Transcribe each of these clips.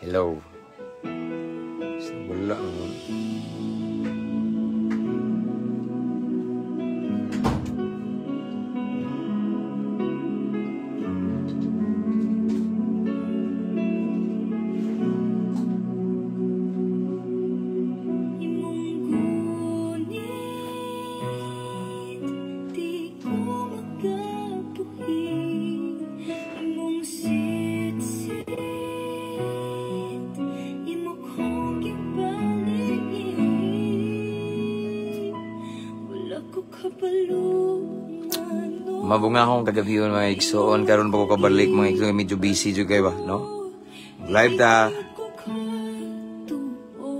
Hello. Wala naman. Imong gunit, di ko makabuhi. Imong sitsit, imo kong gibaligi. Wala ko kabalo ngano. Mabungahong kagabhion, mga igsoon. Karon pa ko kabalik, mga igsoon, medyo busy jud kay ba, no? Live ta. Ko katuo.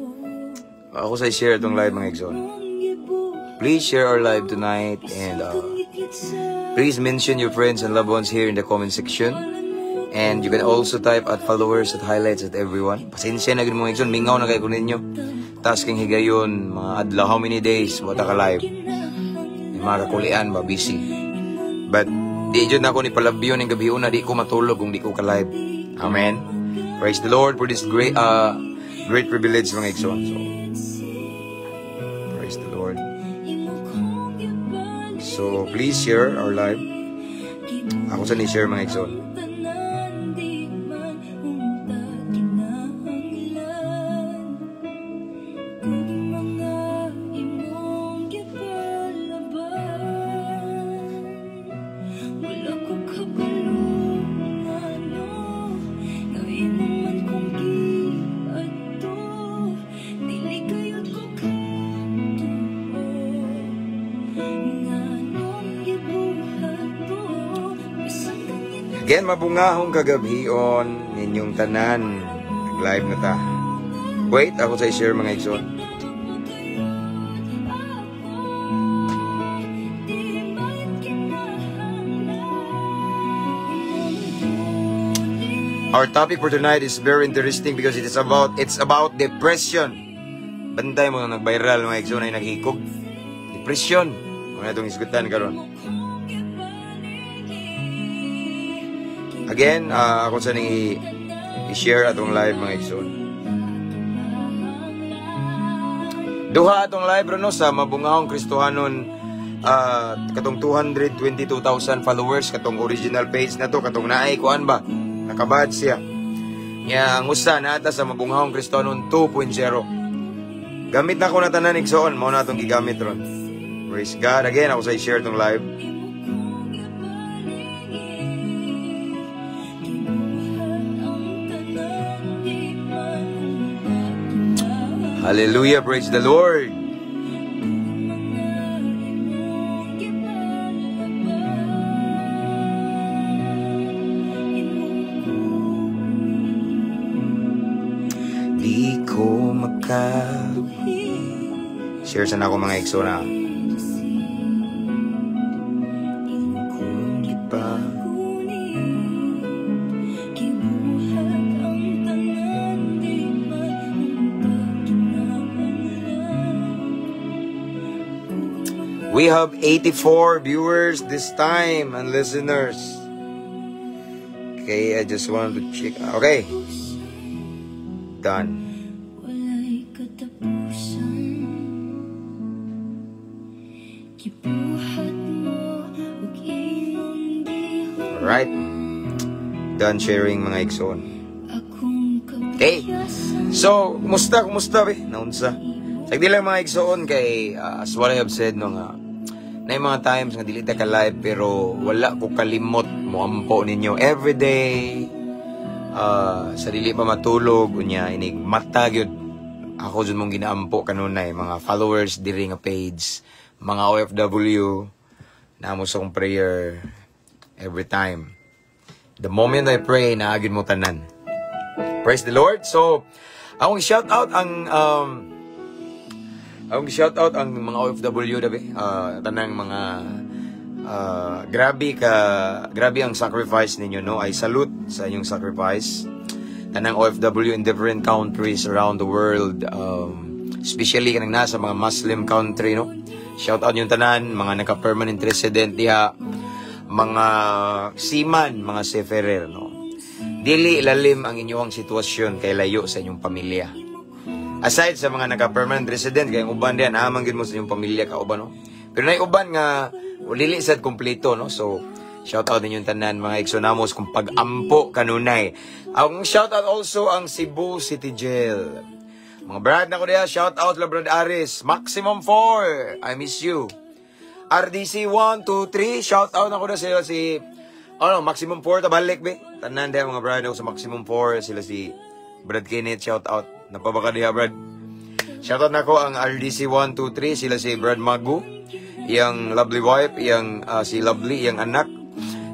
Ako sa share itong live, mga igsoon. Imong gibuhat Please share our live tonight and please mention your friends and loved ones here in the comment section. And you can also type at followers, at highlights, at everyone. Pasensya na gud, mga igsoon, mingaw na kay ko ninyo. Taas kang higayon, mga adlaw, how many days, wala ka live. Yung mga kakulian ba, busy. But di jud na ako ni palabyon ng gabi una, di ko matulog kung di ko ka live. Amen. Praise the Lord for this great privilege, mga igsoon. So, praise the Lord. So, please share our live. Ako sa ni share, mga igsoon. Tanan di man unta kinahanglan kung mga imong gipalaban. Wala ko kabalo ngano nga imo man kong giadto. Dili kayod ko katuo nganong gibuhat mo bisan kang Again, mabungahong kagabhion ninyong tanan. Nag-live na ta. Wait, ako sa i-share, mga igsoon. Ako di man kinahanglan. Our topic for tonight is very interesting because it's about depression. Bantay mo na nag-viral, mga igsoon, ay naghikog. Depression. Mga itong isgutan karon. Again, ako sa ning i-share atong live, mga igsoon. Duha atong live bro, no, sa Mabungahong Kristohanon, katong 222,000 followers katong original page na to, katong naay kuan ba, nakabad siya. Nya ang usa na ata sa Mabungahong Kristohanon 2.0. Gamit na ko na tanan, igsoon, mao na atong gigamit ron. Praise God. Again, ako sa i-share tong live. Gibuhat ang tanan di man unta kinahanglan. Hallelujah, praise the Lord. Mga imong gipalaban. Imong Di ko maka share sana ako, mga igsoon na. Imong gibuhat ang tanan di man unta kinahanglan. We have 84 viewers this time and listeners. Okay, I just want to check. Okay. Done. Walay katapusan. Gibuhat mo ug imong gihon. Alright. Done sharing, mga igsoon. Akong Okay. kapyasan. So, kumusta, kumusta be? Naunsa? Sagdi lang, mga igsoon, kay as what I have said no nga na mga times nga dili ta ka live pero wala ko kalimot moampo ninyo every day sa dili pa matulog. Unya inig mata gyud ako jud mong ginaampo kanunay mga followers diri nga page, mga OFW namo sa akong prayer every time. The moment I pray, naa gyud mo tanan. Praise the Lord. So, akong shout out ang mga OFW dabi, tanang mga grabe ka grabe ang sacrifice ninyo, no. I salute sa inyong sacrifice. Tanang OFW in different countries around the world, especially kanang nasa mga Muslim country, no. Shout out yung tanan, mga naka-permanent resident diha, mga seaman, mga seafarer, no. Dili lalim ang inyong sitwasyon kay layo sa inyong pamilya. Aside sa mga naka-permanent resident, kay ang uban diyan, amang gid mo sa inyong pamilya kauban, no? Pero nay uban nga dili sad kompleto, no? So, shout out ninyong tanan, mga igsoon, namo sa kung pag-ampo kanunay. Ang shout out also ang Cebu City Jail. Mga brad na ko diha, shout out la Brad Aris, Maximum 4. I miss you. RDC 1, 2, 3, shout out na ko na sila si ano, Maximum 4 tabalik be. Tanan diha, mga brad ako sa Maximum 4, sila si Brad Kenneth, shout out. Napabaka diha, Brad. Shout out nako ang RDC 1, 2, 3, sila si Brad Magu, iyang lovely wife, iyang si Lovely, iyang anak,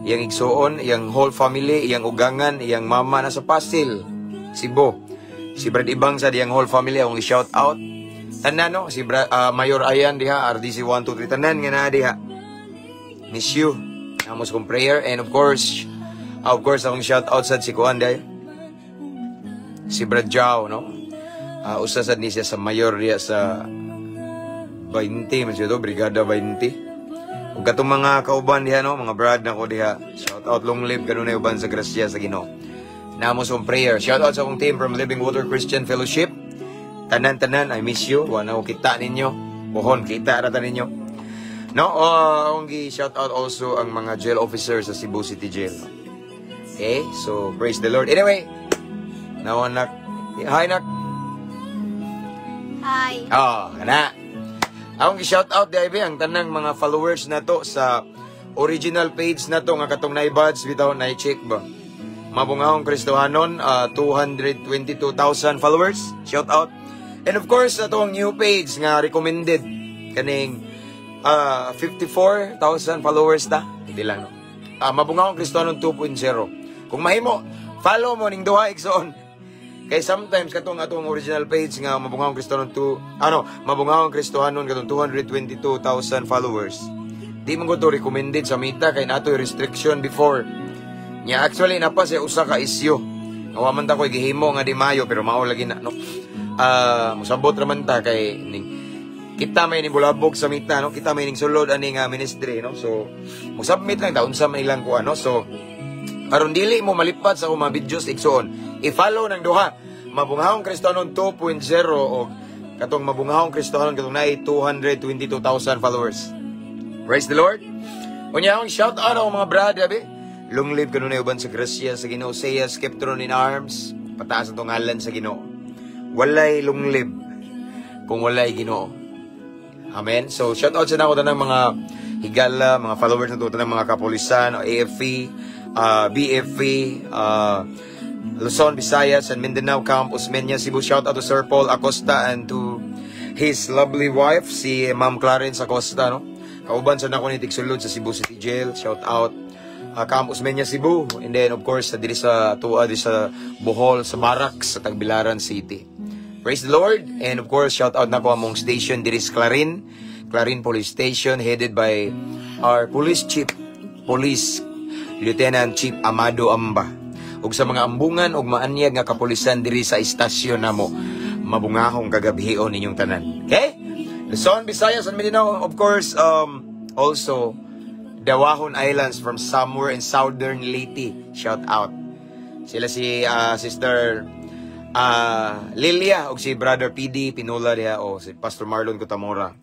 iyang igsuon, iyang whole family, iyang ugangan, iyang mama na sa Pasil, Cebu. Si Brad Ibang sa iyang whole family akong i-shout out. Tanan, no, si Brad, Mayor Ayan diha, RDC 1, 2, 3, tanan nga na diha. Miss you. Amos kong prayer and of course akong shout out sad si Kuan day. Si Brad Jao, no? Usa sad ni siya sa mayor diha sa 20 man siya to, Brigada 20. Ug katong mga kauban diha, no, mga brad nako diha. Shout out, long live kanunay uban sa grasya sa Ginoo. Namo sa akong prayer. Shout out sa akong team from Living Water Christian Fellowship. Tanan-tanan, I miss you. Wa na ko kita ninyo. Pohon, kita ra ta ninyo. No, akong gi-shout out also ang mga jail officers sa Cebu City Jail. No? Okay, so praise the Lord. Anyway, now anak. Hi, nak. Hi. Oh, kana. Akong gi-shout out di ang tanang mga followers nato sa original page nato nga katong naibuds bitaw, na-check ba. Mabungahong Kristohanon, 222,000 followers. Shout out. And of course, ato ang new page nga recommended kaning 54,000 followers ta. Hindi lang, no. Mabungahong Kristohanon 2.0. Kung mahimo, follow mo ning duha, igsoon. Kay sometimes katong atong original page nga Mabungahong Kristohanon 2, ano, Mabungahong Kristohanon katong 222,000 followers. Di man ko to recommended sa Meta kay nato restriction before. Nya actually napa siya usa ka issue. Nga wa man ta ko'y gihimo nga di mayo pero mao lagi na, no. Musabot ra man ta kay ning kita may ning bulabog sa Meta, no, kita may ning sulod ani nga ministry, no. So mo-submit lang ta unsa man ilang kuan, no. So aron dili mo malipat sa akong mga videos, igsoon, i-follow ng duha. Mabungahong Kristohanon 2.0 o katong Mabungahong Kristohanon katong naay 222,000 followers. Praise the Lord. Unya akong shout out ako mga brad, abi. Long live kanunay uban sa grasya sa Ginoo, Saya Skeptron in arms. Pataas ang tungalan sa Ginoo. Walay long live kung walay Ginoo. Amen. So shout out sa nako tanang mga higala, mga followers na tanang mga kapulisan, AFP, BFP, Luzon, Visayas, and Mindanao Camp, Osmeña, Cebu. Shout out to Sir Paul Acosta and to his lovely wife, si Ma'am Clarence Acosta, no? Kauban sa nako ni Tigsulod sa Cebu City Jail. Shout out. Camp Osmeña, Cebu. And then, of course, sa diri sa Tua, diri sa Bohol, sa Barracks, sa Tagbilaran City. Praise the Lord. And of course, shout out nako among station diri sa Clarin. Clarin Police Station, headed by our police chief, Police Lieutenant Chief Amado Amba. Ug sa mga ambungan ug maanyag nga kapulisan diri sa istasyon namo, mabungahong kagabhion ninyong tanan. Okay? Luzon, Visayas, and Mindanao, of course, also, Dawahon Islands from somewhere in Southern Leyte. Shout out. Sila si Sister Lilia o si Brother PD Pinula diha o si Pastor Marlon Cotamora.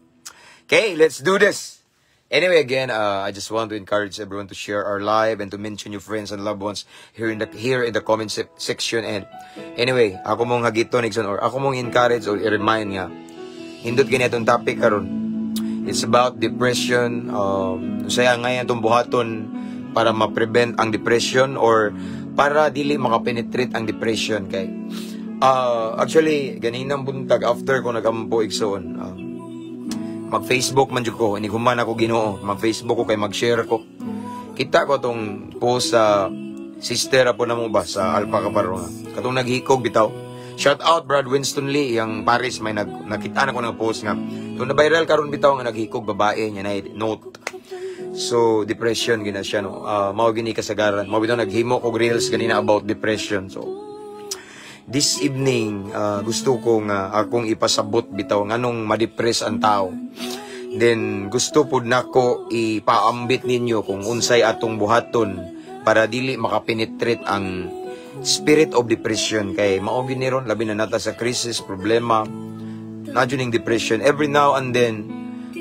Okay, let's do this. Anyway, again, I just want to encourage everyone to share our live and to mention your friends and loved ones here in the comment section. And anyway, ako mong hagiton, igsoon, or ako mong encourage or i-remind nga. Hindot gani atong topic karon. It's about depression. Saya ngayon itong buhaton para ma-prevent ang depression or para dili makapenetrate ang depression kay actually ganinang buntag after ko nagampo, igsoon, mag-Facebook man jud ko, ini human ako Ginoo, mag-Facebook ko kay mag-share ko. Kita ko tong post sa sister apo namo ba sa Alpha Kaparo nga. Katong naghikog bitaw. Shout out Brad Winston Lee, yang Paris may nakita na ko ng post nga. Tung na viral karon bitaw nga naghikog babae niya na note. So depression gina siya, no. Mao gini kasagaran. Mao bitaw naghimo og reels ganina about depression. So this evening, gusto ko nga akong ipasabot bitaw nganong ma-depress ang tao. Then gusto pud nako ipaambit ninyo kung unsay atong buhaton para dili makapenetrate ang Spirit of depression kay mao gyud ni ron, labi na nata sa crisis, problema na jud ning depression. Every now and then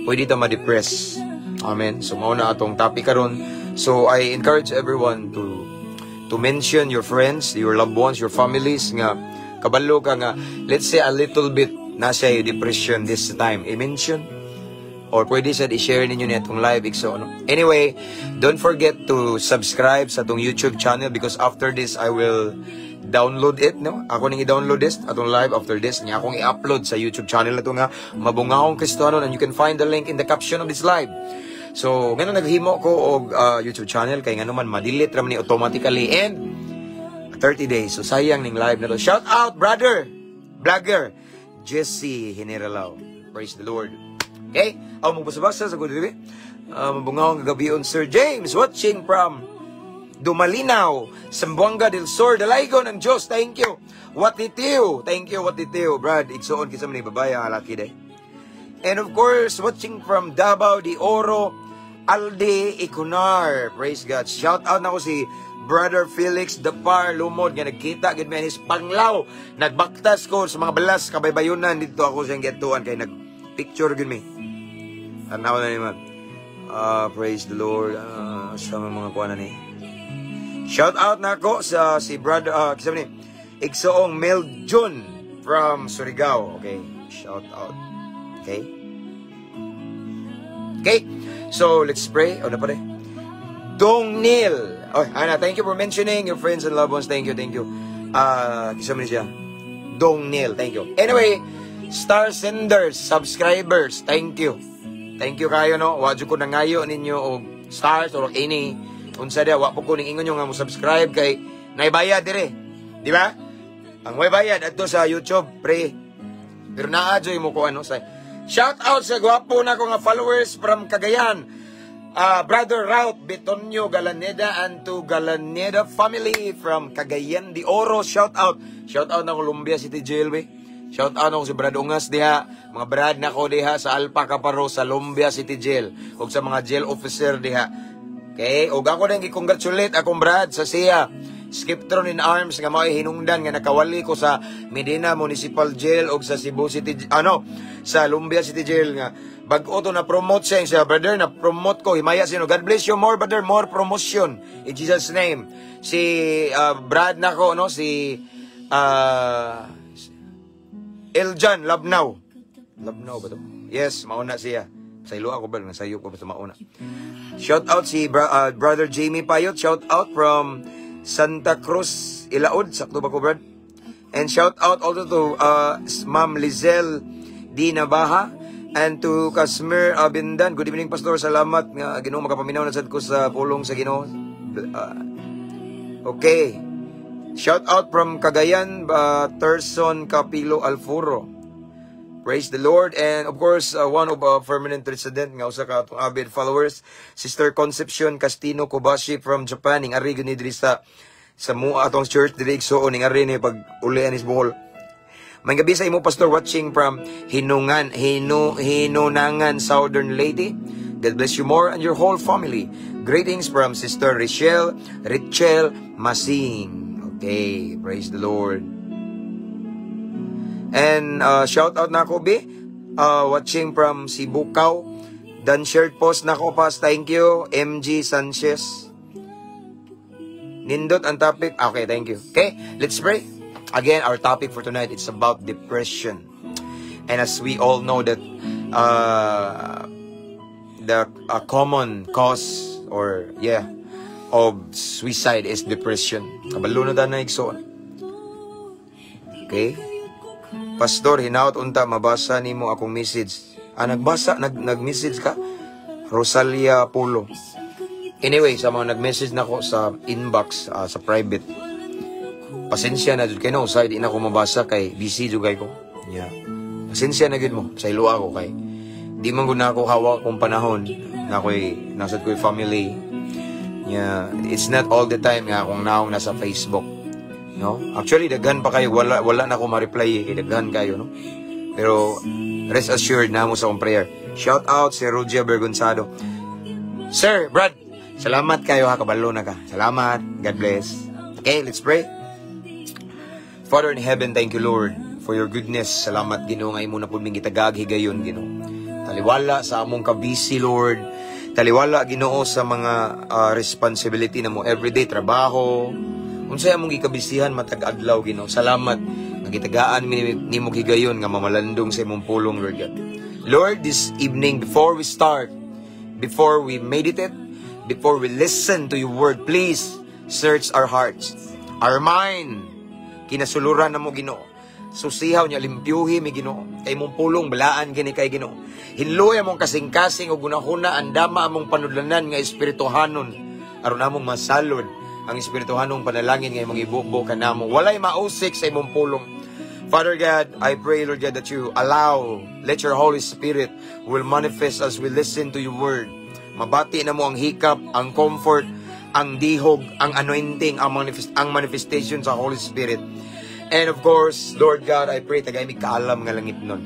pwede ta ma-depress. Amen. So mao na atong topic karon. So I encourage everyone to mention your friends, your loved ones, your families nga kabalo ka nga, let's say, a little bit na siya depression this time. I-mention or pwede sad i-share ninyo niya itong live, igsoon, no? Anyway, don't forget to subscribe sa atong YouTube channel because after this I will download it, no? Ako ning i-download this atong live after this niya akong i-upload sa YouTube channel na to nga Mabungahong Kristohanon, and you can find the link in the caption of this live. So, ngano naghimo ko og YouTube channel kay ngano man ma-delete ra man ni automatically and 30 days. So sayang ning live na to. Shout out, brother, vlogger Jesse Generalao. Praise the Lord. Okay? Ako magbasa-basa sa good. Mabungahong gabion, Sir James, watching from Dumalinao, Zamboanga del Sur, Dalaygon ang Diyos. Thank you. Watitio. Thank you, Watitio. Brad, igsoon kinsa man ni babaya laki day. And of course, watching from Davao de Oro, Alde Iconar. Praise God. Shout out na ko si Brother Felix Dapar Lumod nga nagkita gid mi sa Panglao. Nagbaktas ko sa mga balas kabaybayunan dito ako siyang gituan kay nag picture gid mi. Tanaw na ni man. Praise the Lord. Sa mga kuan na ni. Shout out na ako sa si brother kinsa ni Igsoong Mel Jun from Surigao. Okay. Shout out. Okay. Okay. So, let's pray. O na pa rin. Dong Neil. Oh, Ana, thank you for mentioning your friends and loved ones. Thank you, thank you. Kinsa man ni siya. Dong Neil, thank you. Anyway, star senders, subscribers, thank you. Thank you kayo, no. Wa jud ko nangayo ninyo og stars or any unsa dia, wa po ko ning ingon nyo nga mo subscribe kay naibayad dire. Di ba? Ang way bayad adto sa YouTube, pre. Pero naa joy mo ko ano sa. Shout out sa gwapo na ko nga followers from Cagayan. Brother Ralph Betonio Galaneda and to Galaneda family from Cagayan de Oro. Shout out. Shout out na Columbia City Jail, be. Shout out na ko si Brad Ungas diha, mga brad na ko diha sa Alpha Kaparo sa Lumbia City Jail ug sa mga jail officer diha. Okay, ug ako din gi-congratulate akong brad sa siya. Skiptron in Arms nga mao'y hinungdan nga nakawali ko sa Medina Municipal Jail ug sa Cebu City, ano, sa Lumbia City Jail nga bag-o to na promote siya siya, brother, na promote ko, himaya siya. God bless you more, brother, more promotion in Jesus' name. Si Brad nako, no, si Eljan Labnaw. Labnaw ba to? Yes, mauna siya. Sa ilo ako ba nasayo ko basta mauna. Shout out si Brother Jamie Payot, shout out from Santa Cruz, Ilaod. Sakto ba ko, Brad? And shout out also to Ma'am Lizelle D. Navaja and to Kasmer Abindan. Good evening, Pastor. Salamat nga Ginoo makapaminaw na sad ko sa pulong sa Ginoo. Okay. Shout out from Cagayan, Terson Capilo Alfuro. Praise the Lord. And of course, one of our permanent resident nga usa ka atong avid followers, Sister Concepcion Castino Kobashi from Japan, ning ari gyud ni diri sa mua atong church diri, igsuon, ning ari ni pag uli anis Bohol. May gabi sa imo, Pastor, watching from Hinungan, Hinunangan, Southern Leyte. God bless you more and your whole family. Greetings from Sister Richelle, Richelle Masing. Okay, praise the Lord. And shout out na ako, B. Watching from Sibukaw. Dan shared post na ko, pas. Thank you, MG Sanchez. Nindot ang topic. Okay, thank you. Okay, let's pray. Again, our topic for tonight, it's about depression. And as we all know that the a common cause or, yeah, of suicide is depression. Kabalo na ta na, igsoon. Okay? Pastor, hinaot unta mabasa nimo akong message. Ah, nagbasa, nag-message ka? Rosalia Polo. Anyway, sa mga nag-message na ko sa inbox, sa private, pasensya na jud kay no, sa di na ko mabasa kay busy jud kay ko. Yeah. Pasensya na gid mo, sa ilo ako kay di man gud na ako hawak kong panahon na ako'y nasa ko'y family. Yeah, it's not all the time nga akong naong nasa Facebook. No? Actually, daghan pa kayo, wala wala na ako ma-reply eh, kay daghan kayo, no? Pero rest assured na mo sa akong prayer. Shout out si Roger Bergonzado. Sir, Brad, salamat kayo ha, kabalo na ka. Salamat. God bless. Okay, let's pray. Father in heaven, thank you, Lord, for your goodness. Salamat, Ginoo, nga imo na pud ming gitagaag higayon, Ginoo. Taliwala sa among kabisi, Lord. Taliwala, Ginoo, sa mga responsibility namo everyday trabaho. Unsay among gikabisihan matag adlaw, Ginoo. Salamat nga gitagaan mi nimo higayon nga mamalandong sa imong pulong, Lord God. Lord, this evening, before we start, before we meditate, before we listen to your word, please search our hearts, our mind. Kinasuluran namo, Ginoo. Susihaw niya, limpyuhi mi, Ginoo. Kay imong pulong balaan kini kay Ginoo. Hinloy among kasing-kasing ug hunahuna, andama among panudlanan nga espirituhanon aron among masalod ang espirituhanong panalangin nga imong ibubo kanamo. Walay mausik sa imong pulong. Father God, I pray, Lord God, that you allow, let your Holy Spirit will manifest as we listen to your word. Mabati namo ang hikap, ang comfort, ang dihog, ang anointing, ang manifestation sa Holy Spirit. And of course, Lord God, I pray, tagay mi kaalam nga langit nun.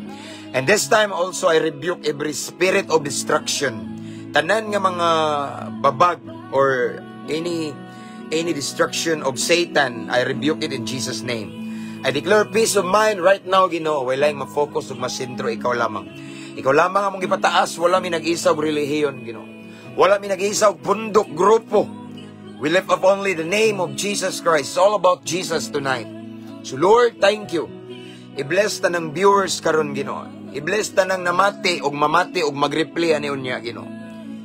And this time also, I rebuke every spirit of destruction. Tanan nga mga babag or any destruction of Satan, I rebuke it in Jesus' name. I declare peace of mind right now, Ginoo. Walay ma-focus ug masentro, ikaw lamang. Ikaw lamang among gipataas, wala mi nag-isa og relihiyon, Ginoo. Wala mi nag-isa og pundok grupo. We lift up only the name of Jesus Christ. It's all about Jesus tonight. So Lord, thank you. I-bless tanang viewers karon, Ginoo. I-bless tanang namati og mamati og mag-reply ani unya, Ginoo.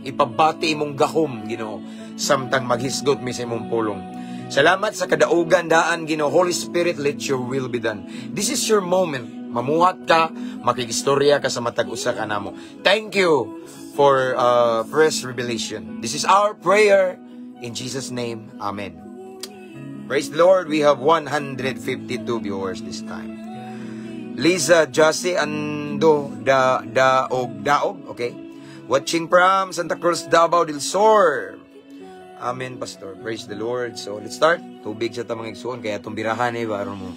Ipabati imong gahom, Ginoo, samtang maghisgot mi sa imong pulong. Salamat sa kadaugan daan, Ginoo. Holy Spirit, let your will be done. This is your moment. Mamuhat ka, makigistorya ka sa matag usa ka namo. Thank you for fresh revelation. This is our prayer in Jesus' name. Amen. Praise the Lord. We have 152 viewers this time. Liza Jassy Ando da Daog Daog, okay? Watching from Santa Cruz, Davao del Sur. Amen, Pastor. Praise the Lord. So, let's start. Tubig sa tamang igsuon kaya itong birahan eh, ba mo?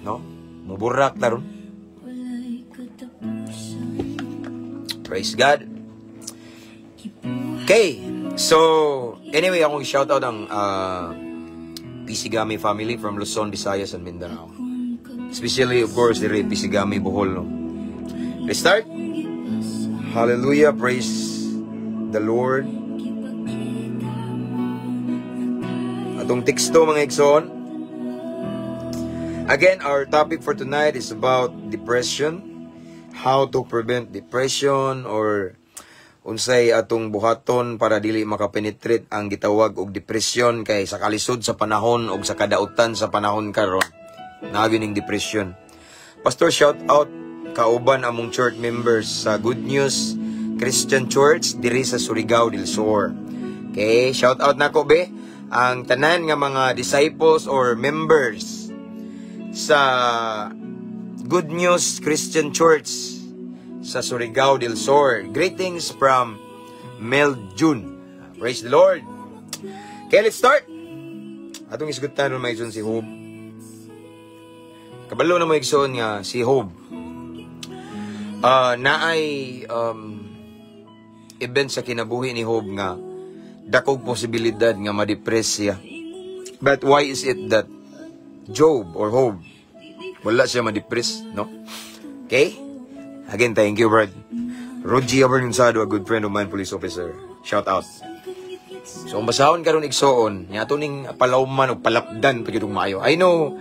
No? Muburak taron. Wala'y katapusan. Praise God. Okay. So, anyway, akong shout out ang Pisigami family from Luzon, Visayas, and Mindanao. Especially, of course, diri Pisigami, Bohol, no? Let's start. Hallelujah. Praise the Lord. Atong teksto, mga igsoon. Again, our topic for tonight is about depression. How to prevent depression or unsay atong buhaton para dili makapenetrate ang gitawag og depression, kay sa kalisod sa panahon og sa kadautan sa panahon karon, naa ning depression. Pastor, shout out kauban among church members sa Good News Christian Church diri sa Surigao del Sur. Okay, shout out nako be ang tanan nga mga disciples or members sa Good News Christian Church sa Surigao del Sur. Greetings from Mel June. Praise the Lord. Okay, let's start. Atong isgutan ron, mga igsoon, si Job. Kabalo na mo, igsoon, nga si Job naay event sa kinabuhi ni Job nga dakog posibilidad nga ma-depress siya. But why is it that Job or Job, wala siya ma-depress, no? Okay? Again, thank you, Brad. Rogie Abergonzado, a good friend of mine, police officer. Shout out. So, ang basahon karon, igsoon, nya ato ning palawman o palapdan pa gyud maayo. I know,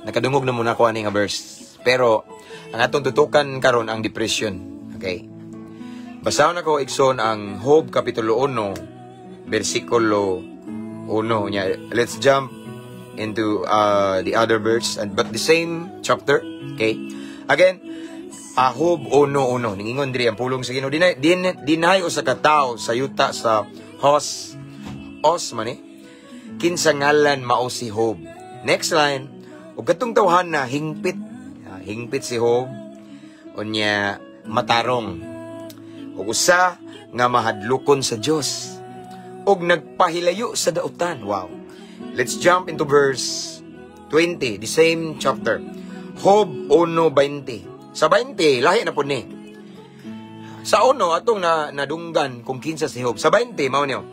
nakadungog na muna ko ani nga verse. Pero, ang atong tutukan karon ang depression. Okay? Basahon ako, igsoon, ang Job Kapitulo 1, versikulo 1. Nya, let's jump into the other verse, and but the same chapter. Okay? Again, Job 1:1. Ningingon diri ang pulong sa Ginoo. Dinay, din, dinay usa ka tawo sa yuta sa Hos. Os man eh. Kinsa ngalan mao si Job. Next line. Ug katong tawhana hingpit. Hingpit si Job. Unya matarong. Ug usa nga mahadlokon sa Dios. Ug nagpahilayo sa dautan. Wow. Let's jump into verse 20, the same chapter. Job 1:20. Sa 20, lahi na po ni. Sa uno, atong na, nadunggan kung kinsa si Job. Sa 20, mao niyo.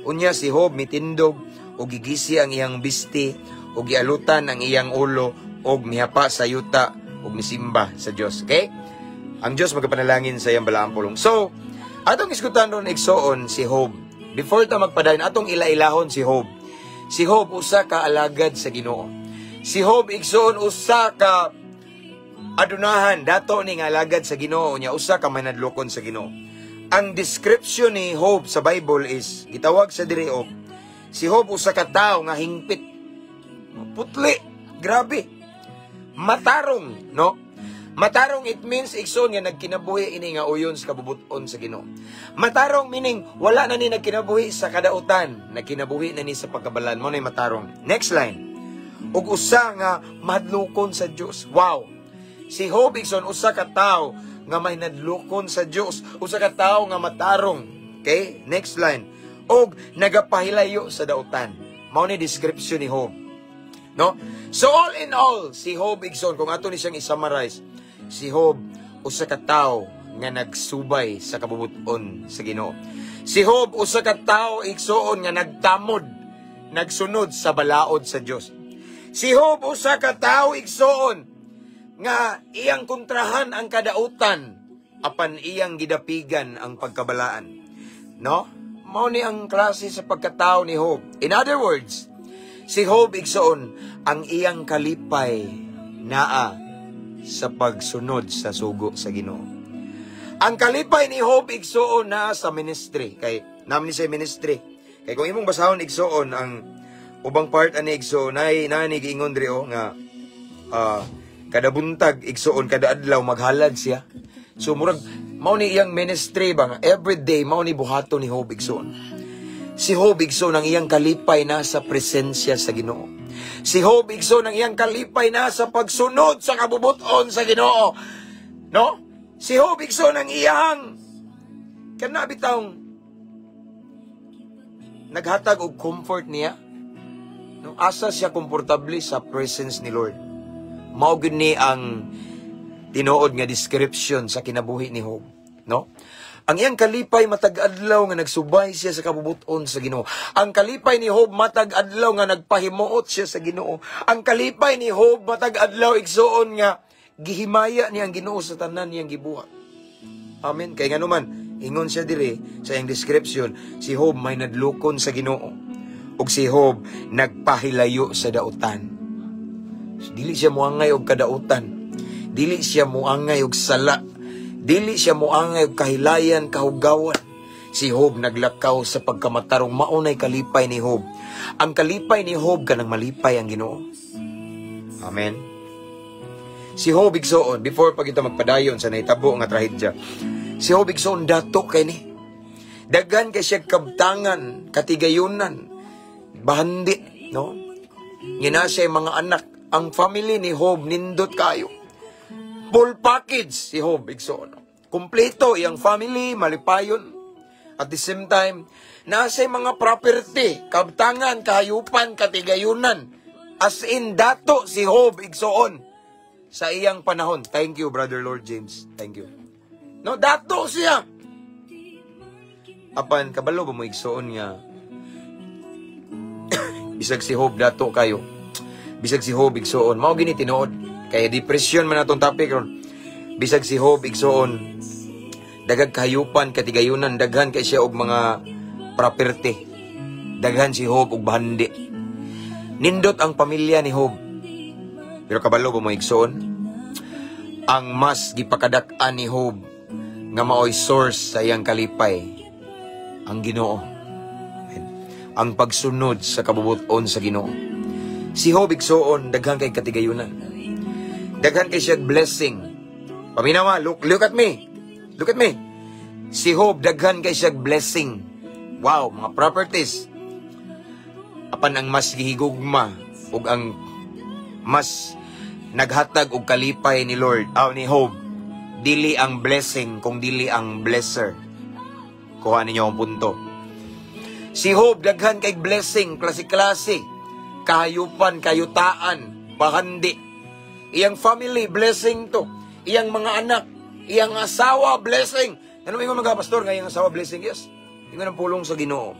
Unya si Job mitindog o gigisi ang iyang bisti. Ug gialutan ang iyang ulo og mihapa sa yuta ug misimba sa Dios. Okay? Ang Dios magapanalangin sa iyang balaang pulong. So, atong isgutan ron, igsoon, si Job. Before ta magpadayon, atong ila-ilahon si Job. Si Job, usa ka alagad sa Ginoo. Si Job, igsoon, usa ka adunahan dato ni nga alagad sa Ginoo nya usa ka manadlokon sa Ginoo. Ang description ni Job sa Bible is gitawag sa diri og si Job usa ka tawo nga hingpit. Putli, grabe. Matarong, no? Matarong, it means, igsoon, nga nagkinabuhi ini nga uyon sa kabubuton sa Ginoo. Matarong meaning wala na ni nagkinabuhi sa kadautan, nagkinabuhi na ni sa pagkabalaan mo na matarong. Next line. Ug usa nga mahadlokon sa Dios. Wow. Si Job, igsoon, usa ka tawo nga may nadlokon sa Dios, usa ka tawo nga matarong. Okay? Next line. Og nagapahilayo sa dautan. Mao ni description ni Job. No? So all in all, si Job, igsoon, kung ato ni siyang i-summarize, si Job usa ka tawo nga nagsubay sa kabubuton sa Ginoo. Si Job usa ka tawo, igsoon, nga nagtamod, nagsunod sa balaod sa Dios. Si Job usa ka tawo, igsoon, nga iyang kontrahan ang kadautan apan iyang gidapigan ang pagkabalaan. No? Mao ni ang klase sa pagkatao ni Job. In other words, si Job, igsoon, ang iyang kalipay naa sa pagsunod sa sugo sa Ginoo. Ang kalipay ni Job, igsoon, naa sa ministry. Kay naman ni sa ministry. Kay kung imong basahon, igsoon, ang ubang part ani, igsoon, nay nani giingon diri oh, nga kada buntag, igsoon, kada adlaw maghalad siya. So murag mao ni iyang ministry ba nga every day mao ni buhaton ni Job, igsoon. Si Job, igsoon, ang iyang kalipay na sa presensya sa Ginoo. Si Job, igsoon, ang iyang kalipay na sa pagsunod sa kabubuton sa Ginoo. No? Si Job, igsoon, ang iyang kana bitawng naghatag og comfort niya. No, asa siya komportable sa presence ni Lord. Mao gyud ni ang tinuod nga description sa kinabuhi ni Job, no? Ang iyang kalipay matag adlaw nga nagsubay siya sa kabubuton sa Ginoo. Ang kalipay ni Job matag adlaw nga nagpahimuot siya sa Ginoo. Ang kalipay ni Job matag adlaw, igsoon, nga gihimaya niya ang Ginoo sa tanan niyang gibuhat. Amen. Kay nganuman, ingon siya diri sa iyang description, si Job may nadlokon sa Ginoo. Ug si Job nagpahilayo sa dautan. Dili siya muangay og kadautan. Dili siya muangay og sala. Dili siya muangay og kahilayan, kahugawan. Si Job naglakaw sa pagkamatarong. Maunay kalipay ni Job. Ang kalipay ni Job kanang malipay ang Ginoo. Amen. Si Job, igsoon, before pa kita magpadayon sa nahitabo nga trahedya. Si Job, igsoon, dato kay ni. Daghan kay siya kabtangan, katigayunan, bahandi, no? Ngina siya mga anak, ang family ni Job nindot kayo. Full package si Job, igsoon. Kompleto iyang family, malipayon. At the same time, nasa mga property, kabtangan, kahayupan, katigayunan. As in, dato si Job, igsoon, sa iyang panahon. Thank you, Brother Lord James. Thank you. No, dato siya. Apan, kabalo ba mo, igsoon, nga bisag si Job dato kayo? Bisag si Job, igsoon, mao gini tinuod. Kaya depression man atong topic ron. Bisag si Job, igsoon, daghag kahayupan, katigayunan, daghan kay siya og mga property. Daghan si Job og bahandi. Nindot ang pamilya ni Job. Pero kabalo ba mo, igsoon? Ang mas gipakadak-an ni Job nga maoy source sa iyang kalipay, ang Ginoo. Amen. Ang pagsunod sa kabubuton sa Ginoo. Si Job, igsoon, daghan kay katigayunan. Daghan kay siya blessing. Paminawa, look, look at me. Look at me. Si Job, daghan kay siya blessing. Wow, mga properties. Apan ang mas gihigugma ug ang mas naghatag og kalipay ni Lord, aw ni Job, dili ang blessing kung dili ang blesser. Kuha ninyo ang punto. Si Job daghan kay blessing, klase-klase. Kahayupan, kayutaan, bahandi. Iyang family, blessing to. Iyang mga anak, iyang asawa, blessing. Ano ingon mga pastor nga iyang asawa blessing? Yes. Ingon ang pulong sa Ginoo.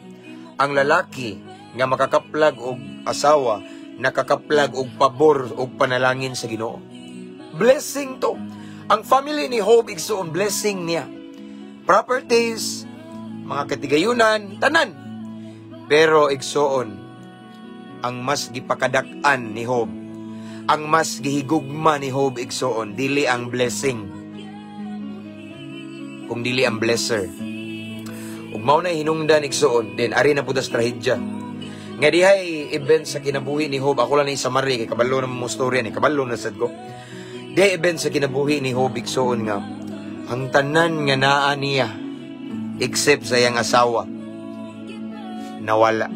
Ang lalaki nga makakaplag og asawa Nakakaplag og pabor og panalangin sa Ginoo. Blessing to. Ang family ni Job, igsuon, blessing niya. Properties, mga katigayunan, tanan. Pero igsuon, ang mas gipakadak-an ni Job, ang mas gihigugma ni Job, igsuon, dili ang blessing, kung dili ang blesser. Ug mao na hinungdan, igsuon, then ari na pud sa trahedya. Nga dihay event sa kinabuhi ni Job, ako lang ni summary kay kabalo na mo storya ni, kabalo na sad ko. Dihay event sa kinabuhi ni Job, igsuon, nga ang tanan nga naa niya except sa iyang asawa nawala.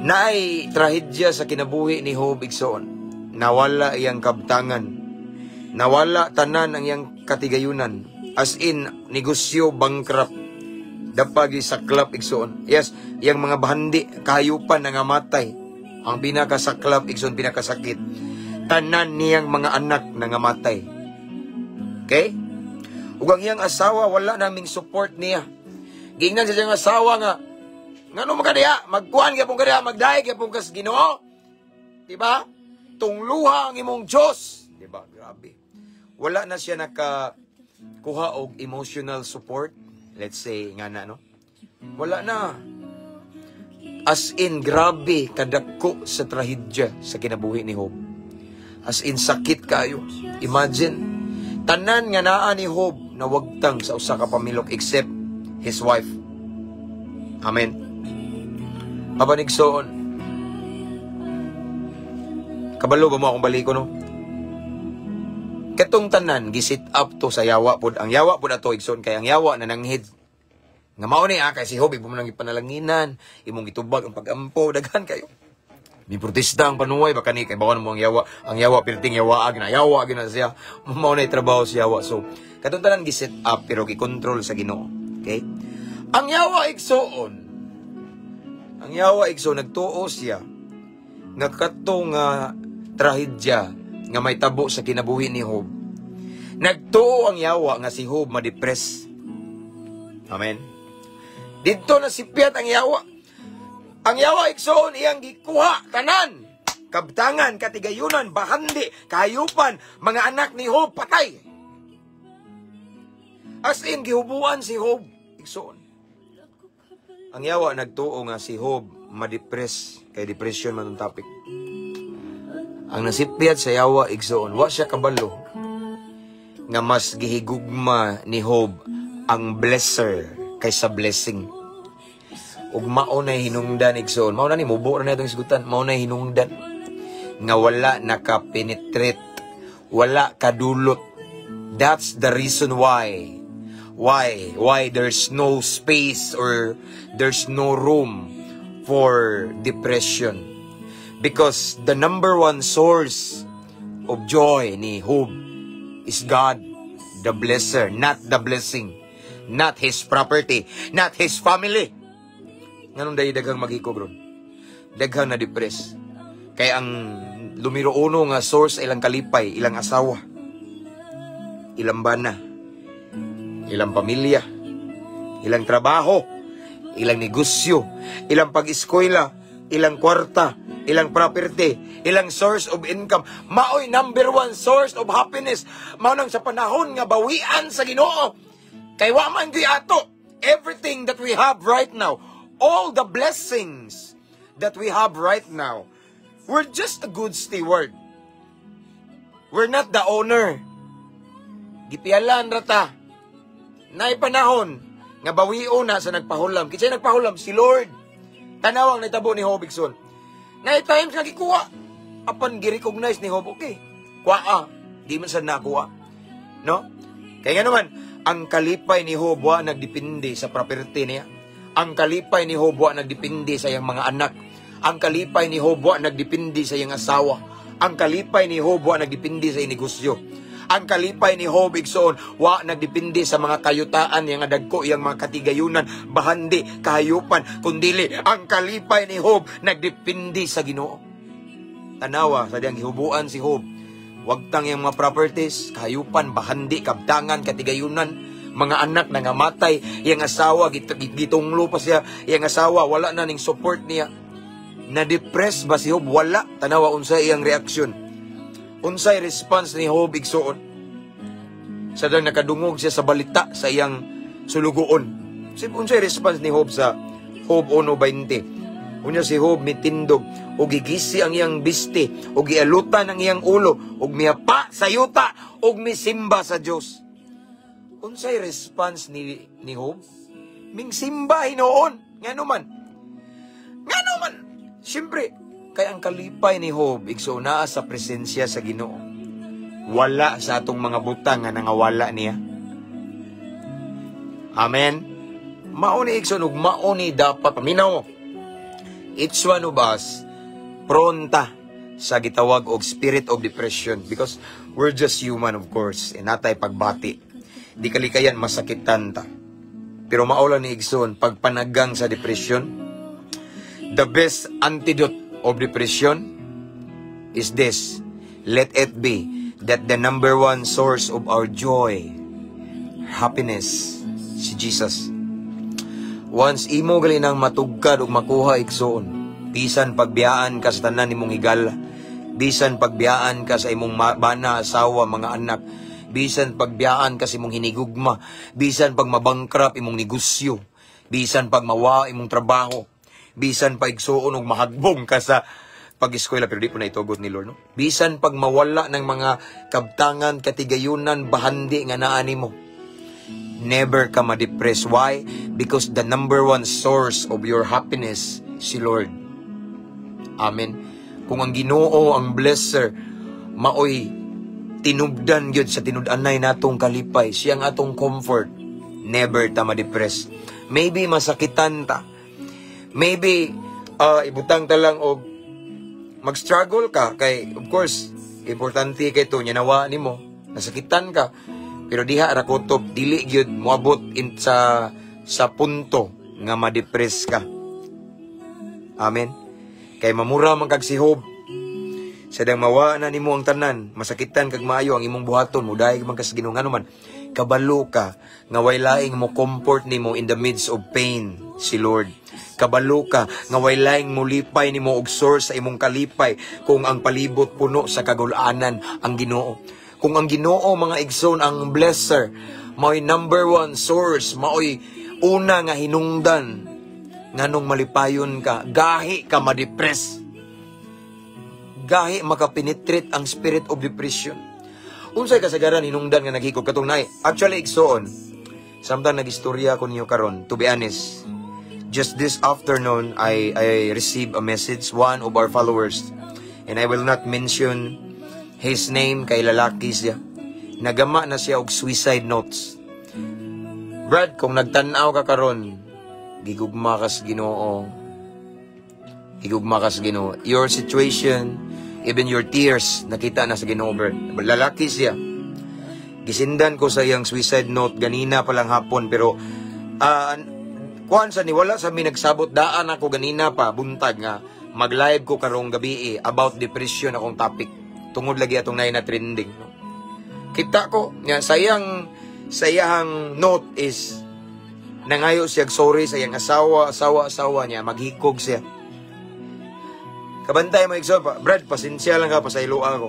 Naay trahedya sa kinabuhi ni Job, igsuon. Nawala iyang kabtangan. Nawala tanan ang iyang katigayunan. As in, negosyo bankrupt. Dapag saklap, igsuon. Yes, iyang mga bahandi, kahayupan nangamatay. Ang pinakasaklap, igsuon, pinakasakit. Tanan niyang mga anak nangamatay. Okay? Ug ang iyang asawa wala naming support niya. Giingnan sa iyang asawa nga, "Ngano man ka diha? Magkuan gyapon ka diha, magdayeg gyapon ka sa Ginoo. Di ba? Tungluha ang imong Dios." Di ba? Grabe. Wala na siya naka kuha og emotional support. Let's say nga na, no? Wala na. As in, grabe kadako sa trahedya sa kinabuhi ni Job. As in, sakit kayo. Imagine, tanan nga naa ni Job nawagtang sa usa ka pamilok except his wife. Amen. Apan igsoon, kabalo ba mo akong baliko, no? Katong tanan gi-set up to sa yawa pod. Ang yawa pod ato, igsoon, kay ang yawa na nanghid. Nga mao ni ah, kay si Job imo nang ipanalanginan, imong gitubag ang pagampo, daghan kayo. Mi protesta ang panuway baka ni kay bawon mo ang yawa, ang yawa pirting yawaag na, yawa gina siya. Mao na trabaho si yawa. So katong tanan gi-set up pero gi-control sa Ginoo. Okay? Ang yawa, igsuon, ang yawa, igsoon, nagtuo siya nga kato nga trahedya nga may tabo sa kinabuhi ni Job. Nagtuo ang yawa nga si Job ma-depress. Amen. Didto na sipyat ang yawa. Ang yawa, igsoon, iyang gikuha tanan. Kabtangan, katigayunan, bahandi, kahayupan, mga anak ni Job patay. As in, gihubuan si Job, igsoon. Ang yawa nagtuo nga si Job ma-depress kay depression man ang topic. Ang nasipyat sa yawa, igsoon, wa siya kabalo nga mas gihigugma ni Job ang blesser kaysa blessing. Ug mao na hinungdan, igsoon. Mao na ni mubo na itong isgutan. Mao na hinungdan nga wala naka-penetrate, wala kadulot. That's the reason why there's no space or there's no room for depression. Because the number one source of joy ni Job is God, the blesser, not the blessing, not his property, not his family. Nganong dahil daghang maghikog ron? Daghang na depress. Kaya ang numero uno nga source ilang kalipay, ilang asawa, ilang bana, ilang pamilya, ilang trabaho, ilang negosyo, ilang pag-eskwela, ilang kwarta, ilang property, ilang source of income. Maoy number one source of happiness. Mao nang sa panahon nga bawian sa Ginoo. Kay wa man gyud ato. Everything that we have right now, all the blessings that we have right now, we're just a good steward. We're not the owner. Gipialan ra ta. Naay panahon nga bawion na sa nagpahulam. Kinsay nagpahulam? Si Lord. Tanawang nahitabo ni Job, igsoon. Naay times nga gikuha. Apan gi-recognize ni Job, okay. Kuha. Di man sad nakuha. No? Kaya nga naman, ang kalipay ni Job wa nagdepende sa property niya. Ang kalipay ni Job wa nagdepende sa iyang mga anak. Ang kalipay ni Job wa nagdepende sa iyang asawa. Ang kalipay ni Job wa nagdepende sa iyang negosyo. Ang kalipay ni Job, igsoon, wa nagdepende sa mga kayutaan yang dagko iyang mga katigayunan, bahandi, kahayupan, kundili ang kalipay ni Job nagdepende sa Ginoo. Tanawa sa diyang gihubuan si Job. Wagtang iyang mga properties, kahayupan, bahandi, kabtangan, katigayunan, mga anak na ngamatay, iyang asawa gitunglo pa siya, iyang asawa wala na ning support niya. Na-depress ba si Job? Wala. Tanawa unsay iyang reaksyon. Unsay response ni Job, igsuon? Sa dang nakadungog siya sa balita sa iyang sulugoon. Unsay response ni Job sa Job 1:20? Unya si Job mitindog ug gigisi ang iyang bisti ug gialutan ang iyang ulo ug mihapa sa yuta ug misimba sa Dios. Unsay response ni Job? Mingsimba hinuon. Ngano man? Ngano man? Siyempre, kay ang kalipay ni Job, igsoon, naa sa presensya sa Ginoo. Wala sa atong mga butang nga nangawala niya. Amen. Mao ni, igsoon, ug mao ni dapat paminaw mo. Each one of us prone ta sa gitawag og spirit of depression because we're just human, of course, and natay pagbati. Di kalikayan masakitan ta. Pero mao lang ni, igsoon, pagpanagang sa depression, the best antidote of depression is this: let it be that the number one source of our joy, happiness, si Jesus. Once imo gali nang matugkad ug makuha, igsoon, bisan pagbiyaan ka sa tanan nimong higala, bisan pagbiyaan ka sa imong bana, asawa, mga anak, bisan pagbiyaan ka sa imong hinigugma, bisan pag mabankrupt imong negosyo, bisan pag mawa imong trabaho, bisan pa, igsuon, og mahagbong ka sa pag-eskwela, pero di po na itugot ni Lord, no? Bisan pag mawala ng mga kabtangan, katigayunan, bahandi nga naa nimo, never ka ma-depress. Why? Because the number one source of your happiness, si Lord. Amen. Kung ang Ginoo ang blesser, maoy tinubdan gyud sa tinud-anay natong kalipay, siya ang atong comfort. Never ta ma-depress. Maybe masakitan ta. Maybe ibutang ta lang og mag-struggle ka kay of course importante kay to nya nawa nimo, nasakitan ka, pero diha ra kutob dili gyud moabot in sa punto nga ma-depress ka. Amen. Kay mamura man kag si Job. Sa dang mawa na nimo ang tanan, masakitan kag maayo ang imong buhaton, mudayeg man ka sa Ginoo, ngano man kabalo ka nga way laing mo comfort nimo in the midst of pain, si Lord. Kabalo ka nga way laing mulipay nimo og source sa imong kalipay kung ang palibot puno sa kagulanan, ang Ginoo. Kung ang Ginoo, mga igsoon, ang blesser, maoy number one source, maoy una nga hinungdan nganong malipayon ka, gahi ka ma-depress. Gahi makapenetrate ang spirit of depression. Unsay kasagaran hinungdan nga naghikog katong nay? Actually, igsoon, samtang nagistorya ko ninyo karon, to be honest, just this afternoon I received a message, one of our followers, and I will not mention his name kay lalaki siya. Nagama na siya og suicide notes. Brad, kung nagtan-aw ka karon, gigugma ka sa Ginoo. Gigugma ka sa Ginoo. Your situation, even your tears, nakita na sa Ginoo, Brad. Lalaki siya. Gisindan ko sa iyang suicide note ganina pa lang hapon, pero kuan sa ni wala sa mi nagsabot daan ako ganina pa buntag nga mag-live ko karong gabi eh, about depression akong topic tungod lagi atong nay na trending, no? Kita ko nga sayang note is nangayo siya sorry sa iyang asawa, asawa, asawa niya, maghikog siya. Kabantay mo, igsoon pa. Brad, pasensya lang ka, pasaylo ako.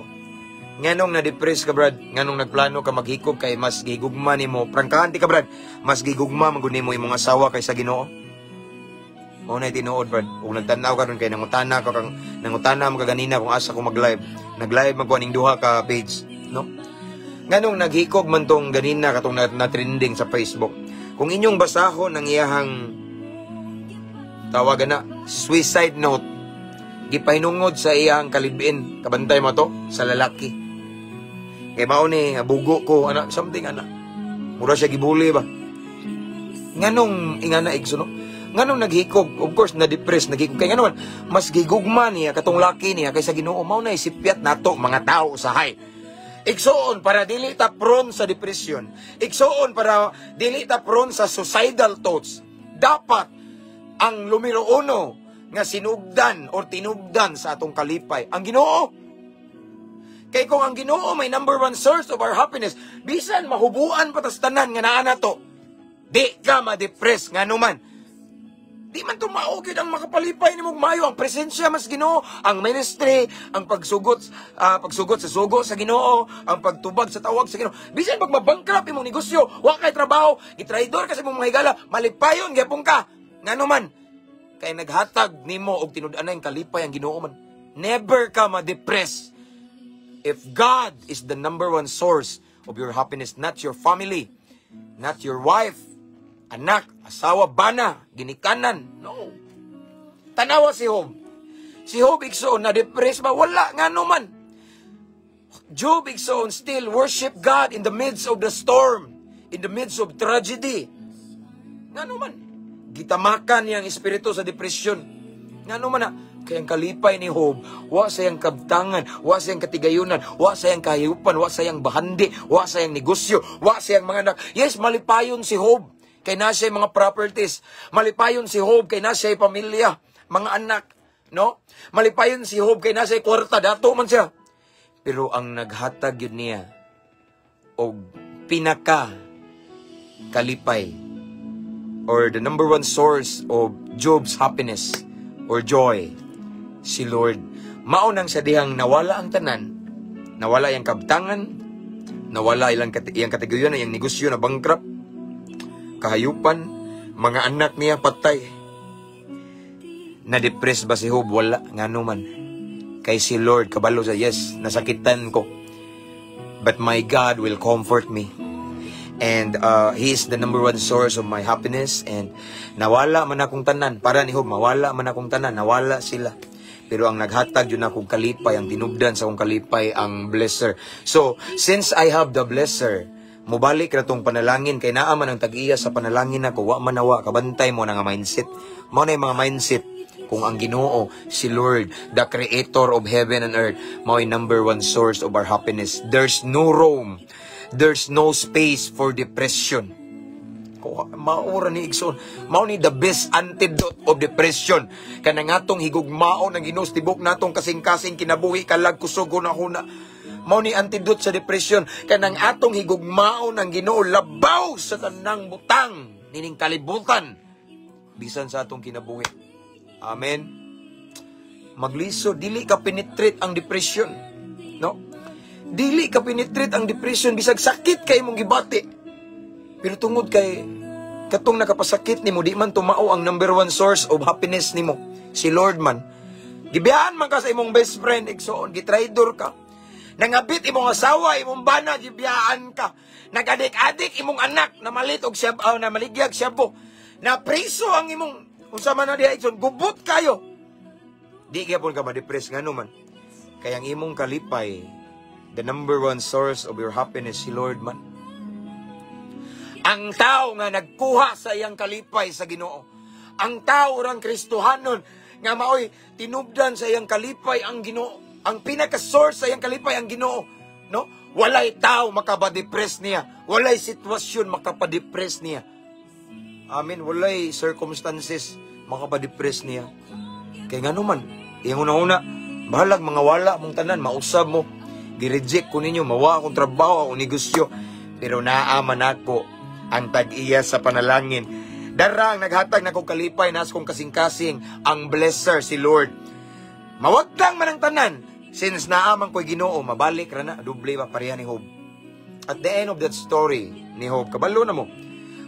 Nganong na-depress ka, Brad? Nganong nagplano ka maghikog kay mas gigugma nimo? Prangkahan ti ka, Brad. Mas gigugma man gud nimo imong asawa kaysa Ginoo. Mao na tinuod, Brad. Ug nagtan-aw ka ron kay nangutana ka kang nangutana mo ka ganina kung asa ko mag-live. Nag-live man ko aning duha ka page, no? Nganong naghikog man tong ganina katong na trending sa Facebook? Kung inyong basahon ang iyahang tawagan na suicide note, gipahinungod sa iyang kalibin, kabantay mo to sa lalaki. Kay mao ni bugo ko ana, something ana. Mura siya gibuli ba. Nganong ingana, igsoon, no? Nganong naghikog? Of course na-depress, naghikog kay ngano man mas gigugma niya katong laki niya kaysa Ginoo. Mao na isipyat nato mga tao usahay. Igsoon, para dili ta prone sa depression. Igsoon, para dili ta prone sa suicidal thoughts. Dapat ang numero uno nga sinugdan or tinubdan sa atong kalipay, ang Ginoo. Kay kung ang Ginoo may number one source of our happiness, bisan mahubuan pa tas tanan nga naa nato, di ka ma-depress, ngano man. Di man tumao gyud ang makapalipay nimo mayo ang presensya mas Ginoo, ang ministry, ang pagsugot sa sugo sa Ginoo, ang pagtubag sa tawag sa Ginoo. Bisan pag mabankrupt imong negosyo, wa kay trabaho, gitraidor ka sa imong mga higala, malipayon gyapon ka. Ngano man? Kay naghatag nimo og tinud-anay kalipay ang Ginoo man. Never ka ma-depress if God is the number one source of your happiness, not your family, not your wife, anak, asawa, bana, ginikanan. No. Tanawa si Job. Si Job, igsoon, na-depress ba? Wala, ngano man? Job, igsoon, still worship God in the midst of the storm, in the midst of tragedy. Ngano man? Gitamakan niyang espiritu sa depression. Ngano man na? Kay ang kalipay ni Job, wa sayang kabtangan, wa sayang katigayunan, wa sayang kahayupan, wa sayang bahandi, wa sayang negosyo, wa sayang mga anak. Yes, malipayon si Job kay na siya mga properties. Malipayon si Job kay na siya pamilya, mga anak, no? Malipayon si Job kay na siya kwarta, dato man siya. Pero ang naghatag yun niya og pinaka kalipay or the number one source of Job's happiness or joy, si Lord. Mao nang sa dihang nawala ang tanan, nawala iyang kabtangan, nawala iyang katigayunan, iyang negosyo na bankrupt, kahayupan, mga anak niya patay. Na-depress ba si Job? Wala. Ngano man? Kay si Lord, kabalo sa yes, nasakitan ko. But my God will comfort me. And He is the number one source of my happiness. And nawala man akong tanan. Para ni Job, mawala man akong tanan. Nawala sila. Pero ang naghatag yun akong kalipay, ang tinubdan sa akong kalipay, ang blesser. So, since I have the blesser, mubalik ra tong panalangin kay naa man ang tag-iya sa panalangin nako, wa man nawa kabantay mo na nga mindset. Mao na yung mga mindset kung ang Ginoo, si Lord, the creator of heaven and earth, mao'y number one source of our happiness. There's no room, there's no space for depression. Maura ni, igsoon. Mao ni the best antidote of depression. Kanang atong higugmaon ang Ginoo sa tibok natong kasing-kasing, kinabuhi, kalag, kusog, huna-huna. Mao ni antidote sa depression. Kanang atong higugmaon ang Ginoo labaw sa tanang butang nining kalibutan bisan sa atong kinabuhi. Amen. Magliso, dili ka penetrate ang depression. No? Dili ka penetrate ang depression bisag sakit kay imong gibati. Pero tungod kay katong nakapasakit nimo di man tumao ang number one source of happiness nimo, si Lord man. Gibiyaan man ka sa imong best friend, igsoon, gitraidor ka. Nangabit imong asawa, imong bana, gibiyaan ka. Nagadik-adik imong anak, namalit og siya, na maligyag shabu. Na preso ang imong unsa man na diha, igsoon, gubot kayo. Di gyapon ka ma-depress, ngano man? Kay ang imong kalipay, the number one source of your happiness, si Lord man. Ang tao nga nagkuha sa iyang kalipay sa Ginoo. Ang tao rang Kristohanon nga maoy tinubdan sa iyang kalipay ang Ginoo. Ang pinaka-source sa iyang kalipay ang Ginoo, no? Walay tao makapa-depress niya. Walay sitwasyon makapa-depress niya. Amen. Walay circumstances makapa-depress niya. Kay ngano man, iyang una-una, bahalag mga wala mong tanan, mausab mo. Gi-reject ko ninyo, mawa akong trabaho, akong negosyo. Pero naa man ako ang tag-iya sa panalangin. Dara ang naghatag na kong kalipay, nas kong kasing-kasing, ang blesser, si Lord. Mawagtang man ang tanan, since naa man ko'y Ginoo, mabalik ra na, doble ba pareha ni Job. At the end of that story ni Job, kabalo na mo,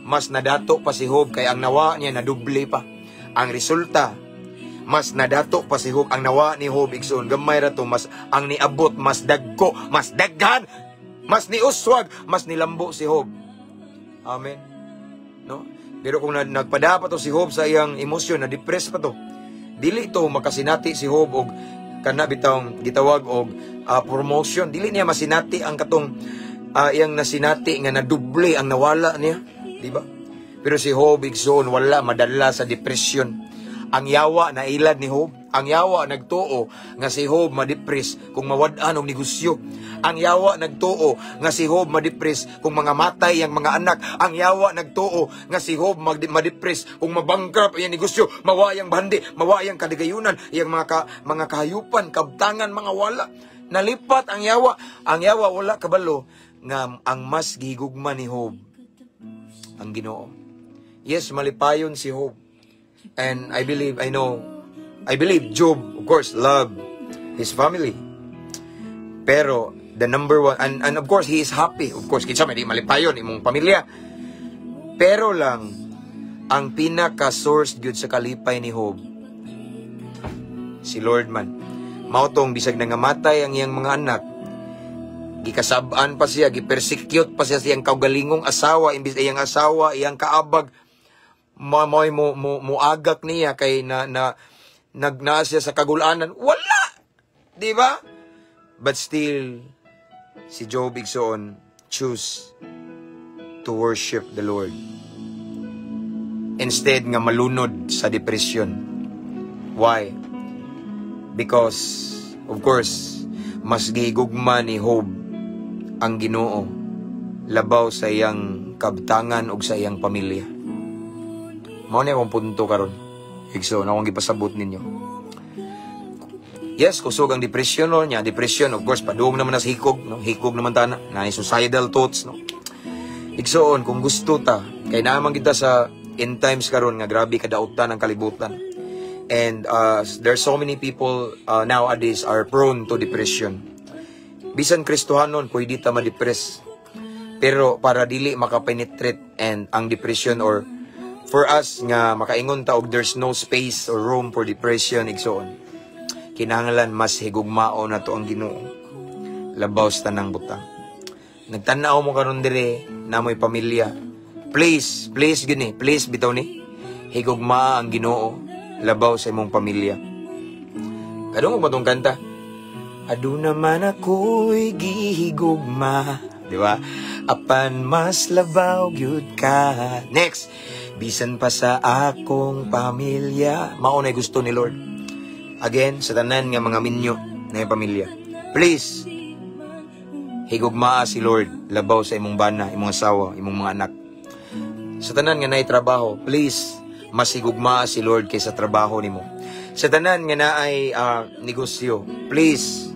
mas nadato pa si Job kay ang nawa niya nadoble pa. Ang resulta, mas nadato pa si Job. Ang nawa ni Job, igsoon, gamay ra to, mas ang niabot, mas dagko, mas daghan, mas niuswag, mas nilambo si Job. Amen. No? Pero kung nagpada pa to si Job sa iyang emosyon, na-depress pa to, dili to makasinati si Job og kana bitawng gitawag og promotion. Dili niya masinati ang katong iyang nasinati nga naduble ang nawala niya, di ba? Pero si Job, igsoon, wala madala sa depression. Ang yawa na ilad ni Job, ang yawa nagtuo nga si Job ma-depress kung mawad-an og negosyo. Ang yawa nagtuo nga si Job ma-depress kung mga matay ang mga anak. Ang yawa nagtuo nga si Job ma-depress kung mabankrupt ang negosyo, mawayang bandi, mawayang kaligayunan, iyang mga kahayupan, kabtangan, mga wala. Nalipat ang yawa. Ang yawa wala kabalo nga ang mas gihigugma ni Job ang Ginoo. Yes, malipayon si Job. And I believe, I know, I believe Job, of course, loved his family. Pero, the number one, and of course, he is happy. Of course, kinsa may di malipayon, imong pamilya. Pero lang, ang pinaka-source gyud sa kalipay ni Job, si Lord man. Mao tong bisag nangamatay ang iyang mga anak, gikasab-an pa siya, gipersecute pa siya siyang kaugalingong asawa, imbis iyang asawa, iyang kaabag, mo mo mo mo muagak niya kay na na nagnaa siya sa kagulanan. Wala! Di ba? But still, si Job, igsoon, choose to worship the Lord instead nga malunod sa depression. Why? Because, of course, mas gigugma ni Job ang Ginoo labaw sa iyang kabtangan ug sa iyang pamilya. Mao ni akong punto karon. Igsoon, akong gipasabot ninyo. Yes, kusog ang depression, no, nya depression, of course, padung naman na sa hikog, no? Hikog naman ta na, na suicidal thoughts, no? Igsoon, kung gusto ta, kay naman kita sa end times karon nga grabe kadautan ang kalibutan. And there's so many people nowadays are prone to depression. Bisan Kristohanon, pwede ta ma-depress. Pero para dili makapenetrate and ang depression or for us nga makaingon ta og there's no space or room for depression, igsoon, kinahanglan mas higugmao na to ang Ginoo labaw sa tanang butang. Nagtan-aw mo karon dire na mo'y pamilya. Please, please gini, please bitaw ni. Higugmaa ang Ginoo labaw sa imong pamilya. Kadungog mo tong kanta? Aduna man ako'y gihigugma. Di ba? Apan mas labaw gyud ka. Next. Bisan pa sa akong pamilya. Mao na gusto ni Lord. Again, sa tanan nga mga minyo na yung pamilya. Please, higugmaa si Lord labaw sa imong bana, imong asawa, imong mga anak. Sa tanan nga naay trabaho, please, mas higugmaa si Lord kaysa trabaho nimo. Sa tanan nga naay negosyo, please,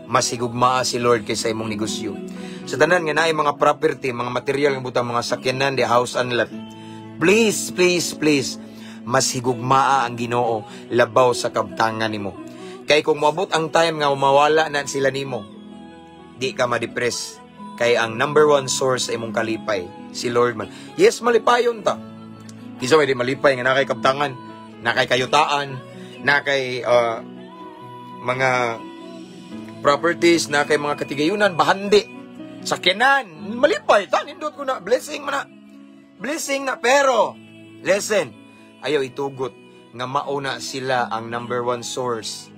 mas higugmaa si Lord kaysa imong negosyo. Sa tanan nga naay mga property, mga material nga butang, mga sakyanan, the house and lot. Please, please, please, mas higugmaa ang Ginoo labaw sa kabtangan nimo. Kay kung moabot ang time nga mawala na sila nimo, di ka ma-depress. Kay ang number one source sa imong kalipay, si Lord man. Yes, malipayon ta. Kinsa may di malipay nga nakay kabtangan, nakay kayutaan, nakay mga properties, nakay mga katigayunan, bahandi, sakyanan, malipay ta, nindot ko na, blessing man na. Blessing na, pero, listen, ayaw itugot nga mauna sila ang number one source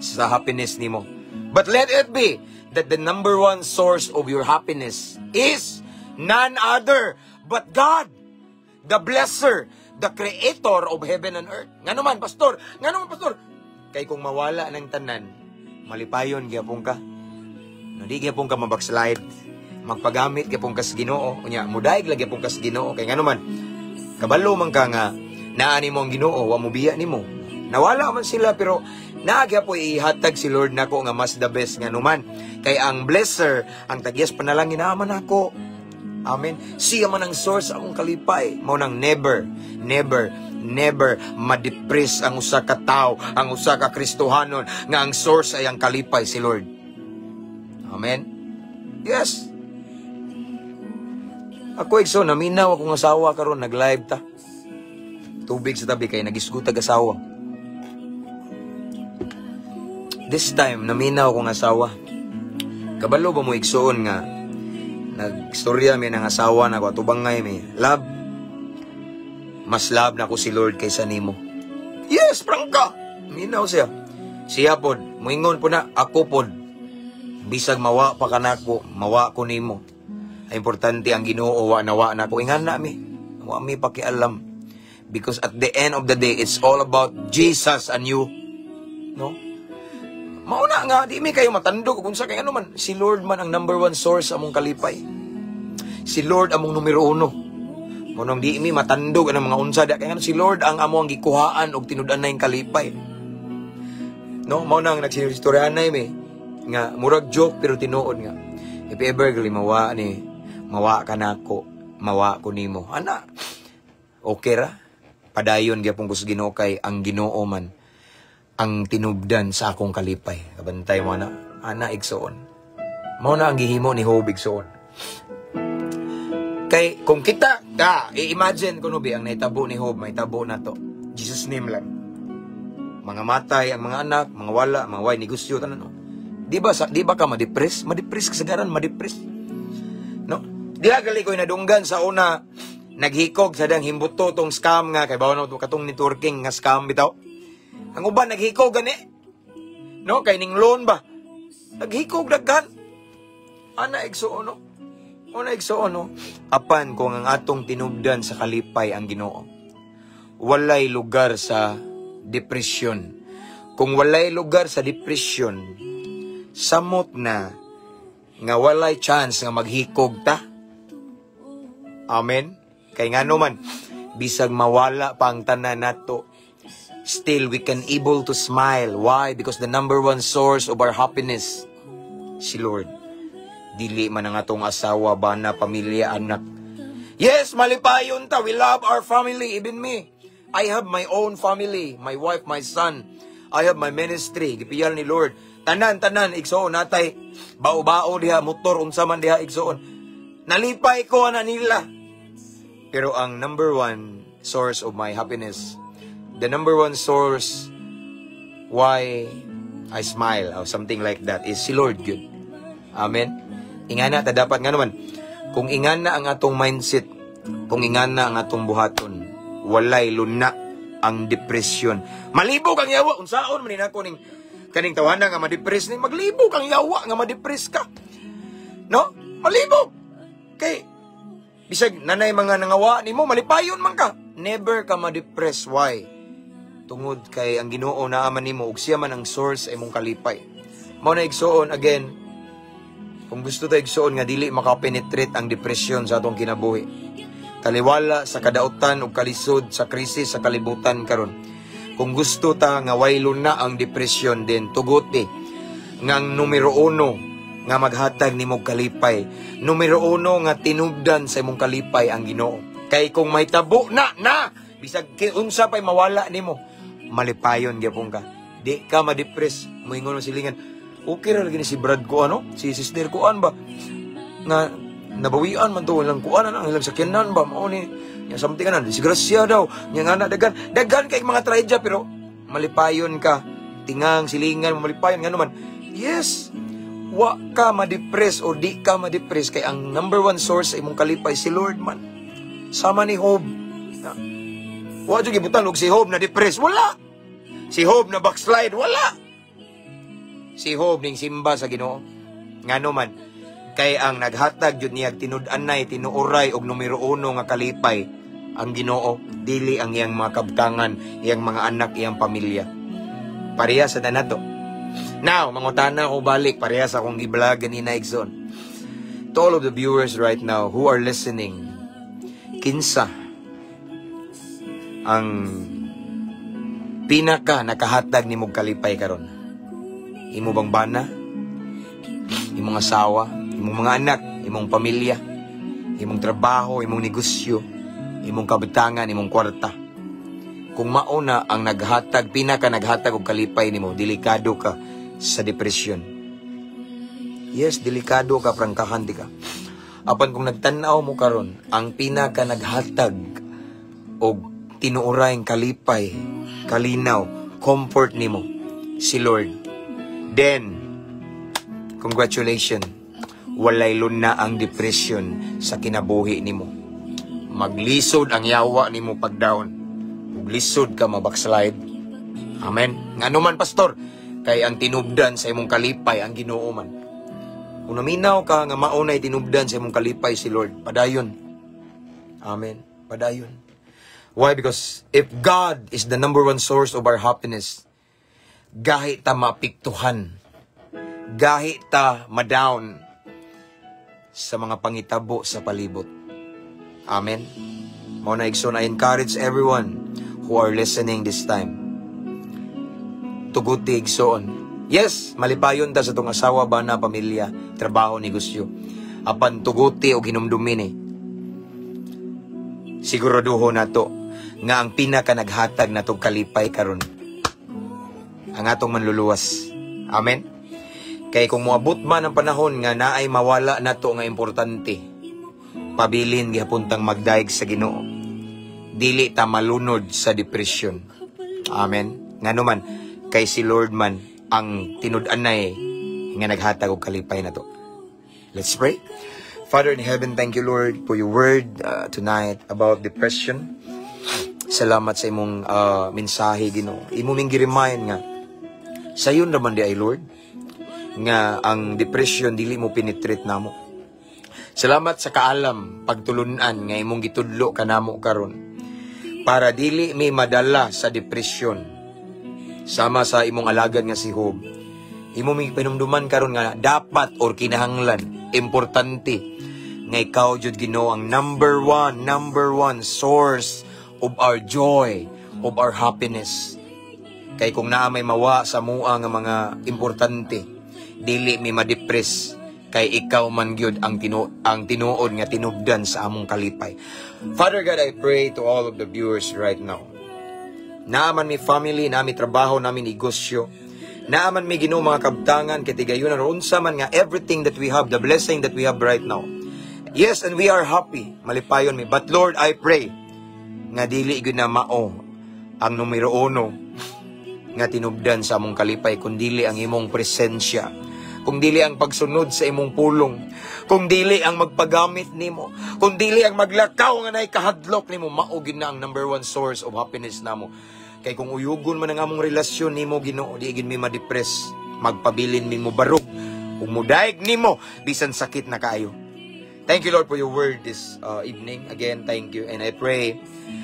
sa happiness nimo. But let it be that the number one source of your happiness is none other but God, the blesser, the creator of heaven and earth. Nga naman, pastor? Nga naman, pastor? Kay kung mawala ng tanan, malipayon gyapon ka. No, di gyapon ka mabackslide. Magpagamit gyapon ka sa Ginoo. Unya, mudaig lang gyapon ka sa Ginoo. Kay nga naman, kabalo man ka nga naa nimo ang Ginoo, wa mo biya nimo. Nawala man sila pero naa gyapoy ihatag si Lord nako nga mas the best nga numan. Kay ang blesser, ang tagiyas panalangin naman ako. Amen. Siya man ang source akong kalipay. Mao nang never, never, never ma-depress ang usa ka tawo, ang usa ka Kristohanon nga ang source ay ang kalipay si Lord. Amen. Yes. Ako, igsoon, naminaw akong asawa karon, nag-live ta. Tubig sa tabi kay nagisgutag asawa. This time naminaw akong asawa. Kabalo ba mo, igsoon, nga nagstorya mi ng asawa na ko atubangay mi. Love, mas love na ko si Lord kaysa nimo. Yes, prangka. Minaw siya. Siya pod, muingon po na, ako pod. Bisag mawa pa kanako, mawa ko nimo. Ang importante ang Ginoo wa na wa na ko ingana mi. Wa mi pakialam. Because at the end of the day, it's all about Jesus and you. No? Mauna nga, di mi kayo matandog kung sa kay ano man, si Lord man ang number one source among kalipay. Si Lord among numero uno. Munong di mi matandog ang mga unsa da kay ano, si Lord ang amo ang gikuhaan og tinud-anay kalipay. No, mao nang nagsinistoryahan na mi nga murag joke pero tinuod nga. If ever gali mawa ni mawa ka nako, mawa ko nimo. Ana. Okay ra. Padayon gyapon ko sa Ginoo kay ang Ginoo man ang tinubdan sa akong kalipay. Kabantay mo na, ana, igsoon. Mao na ang gihimo ni Job, igsoon. Kay kung kita ka, i-imagine ko no bi ang nahitabo ni Job, mahitabo na to. Jesus name lang. Mga matay ang mga anak, mga wala, mga way negosyo tanan, no. Di ba ka ma-depress? Ma-depress kasagaran, ma-depress. No? Diha gali ko'y nadunggan sa una naghikog sa dang himbuto tong scam nga kay bawon to katong networking nga scam bitaw. Ang uban naghikog gani. No, kay ning loan ba? Naghikog daghan. Ana, igsuon, no. Una, igsuon, no. Apan kung ang atong tinubdan sa kalipay ang Ginoo, walay lugar sa depresyon. Kung walay lugar sa depression, samot na nga walay chance nga maghikog ta. Amen. Kay ngano man, bisag mawala pa ang tanan nato, still we can able to smile. Why? Because the number one source of our happiness, si Lord. Dili man ang atong asawa, bana, pamilya, anak. Yes, malipayon ta. We love our family, even me. I have my own family, my wife, my son. I have my ministry. Gipiyal ni Lord. Tanan, tanan, igsoon natay. Bao-bao diha, motor, unsa man diha, igsoon. Nalipay ko ana nila. Pero ang number one source of my happiness, the number one source why I smile or something like that is si Lord good. Amen. Ingana ta dapat nga naman. Kung ingana ang atong mindset, kung ingana ang atong buhaton, walay luna ang depression. Malibog ang yawa. Unsaon man ni nako ning kaning tawanan nga ma-depress ni, maglibog ang yawa nga ma-depress ka. No? Malibog. Kay bisag nanay mga nangawa nimo, malipayon man ka. Never ka ma-depress. Why? Tungod kay ang Ginoo naa man nimo ug siya man ang source sa imong kalipay. Mao na, igsuon, again, kung gusto ta, igsuon, nga dili makapenetrate ang depresyon sa atong kinabuhi. Taliwala sa kadautan ug kalisod sa krisis sa kalibutan karon. Kung gusto ta nga way luna ang depresyon din, tuguti ngang numero uno nga maghatag nimo kalipay. Numero uno nga tinubdan sa imong kalipay ang Ginoo. Kay kung may tabo na na bisag unsa pay mawala nimo, malipayon gyapon ka. Di ka ma-depress. Moingon mo silingan, okay ra lagi ni si Brad ko ano, si sister ko an ba nga nabawian man to ilang kuan ang ilang sakyanan ba, mao ni nya something ana, disgrasya daw nya nga na daghan daghan kay mga trahedya, pero malipayon ka, tingang silingan mo malipayon. Ngano man, yes, wa ka ma-depress o di ka ma-depress kay ang number one source sa imong kalipay si Lord man. Sama ni Job na, wa jud gibutan og si Job na depress, wala. Si Job na backslide, wala. Si Job ning simba sa Ginoo. Ngano man, kay ang naghatag jud niya tinud-anay, tinuoray og numero uno nga kalipay ang Ginoo, dili ang iyang mga kabtangan, iyang mga anak, iyang pamilya. Pareha sa nato. Now, mangutana ko balik, pareha sa akong gi-vlog ganina, igsoon. To all of the viewers right now who are listening, kinsa ang pinaka nakahatag nimo kalipay karon? Imo bang bana? Imong asawa? Imong mga anak? Imong pamilya? Imong trabaho? Imong negosyo? Imong kabitangan? Imong kwarta? Kung mauna ang naghatag, pinaka naghatag og kalipay nimo, delikado ka sa depresyon. Yes, delikado ka, prangkahan di ka. Apan kung nagtan-aw mo karon, ang pinaka naghatag og tinuurayng kalipay, kalinaw, comfort nimo, si Lord. Then, congratulations, walay luna ang depression sa kinabuhi nimo. Maglisod ang yawa nimo pagdown. Ug lisod ka mabackslide. Amen. Ngano man, pastor, kay ang tinubdan sa imong kalipay ang Ginoo man. Kung naminaw ka nga maunay tinubdan sa imong kalipay si Lord, padayon. Amen. Padayon. Why? Because if God is the number one source of our happiness, gahi ta maapektuhan, gahi ta madown sa mga pangitabo sa palibot. Amen. Mao na, igsoon, I encourage everyone who are listening this time. Tuguti, igsoon. Yes, malipayon ta sa atong asawa, bana, pamilya, trabaho, negosyo. Apan tuguti og hinumdumi ni. Siguraduho nato Nga ang pinaka naghatag natong kalipay karon ang atong Manluluwas. Amen. Kay kung moabot man ang panahon nga naay mawala nato nga importante, pabilin gihapon tang magdayeg sa Ginoo. Dili ta malunod sa depression. Amen. Ngano man, kay si Lord man ang tinud-anay nga naghatag og kalipay nato. Let's pray. Father in heaven, thank you, Lord, for your word tonight about depression. Salamat sa imong mensahe, Ginoo. Imo ming gi-remind nga sayon raman diay, Lord, nga ang depression dili mo penetrate namo. Salamat sa kaalam, pagtulunan nga imong gitudlo kanamo karon para dili mi madala sa depression. Sama sa imong alagad nga si Job. Imo mi pinumduman karon nga dapat or kinahanglan, importante nga ikaw jud, Ginoo, ang number one source of our joy, of our happiness. Kay kung naa may mawa sa mua nga mga importante, dili mi madepress kay ikaw man gyud ang tinuod nga tinubdan sa among kalipay. Father God, I pray to all of the viewers right now. Naa man mi family, naa mi trabaho, naa mi negosyo. Naa man mi, Ginoo, mga kabtangan, kay tigayunan, unsa man nga everything that we have, the blessing that we have right now. Yes, and we are happy. Malipayon mi. But Lord, I pray nga dili gyud na mao ang numero uno nga tinubdan sa among kalipay, kung dili ang imong presensya, kung dili ang pagsunod sa imong pulong, kung dili ang magpagamit nimo, kung dili ang maglakaw nga nay kahadlok nimo. Mao gyud na ang number one source of happiness namo. Kay kung uyugon man ang among relasyon nimo, Ginoo, di gyud mi ma-depress. Magpabilin mi mo barog ug mudayeg nimo bisan sakit na kaayo. Thank you, Lord, for your word this evening. Again, thank you. And I pray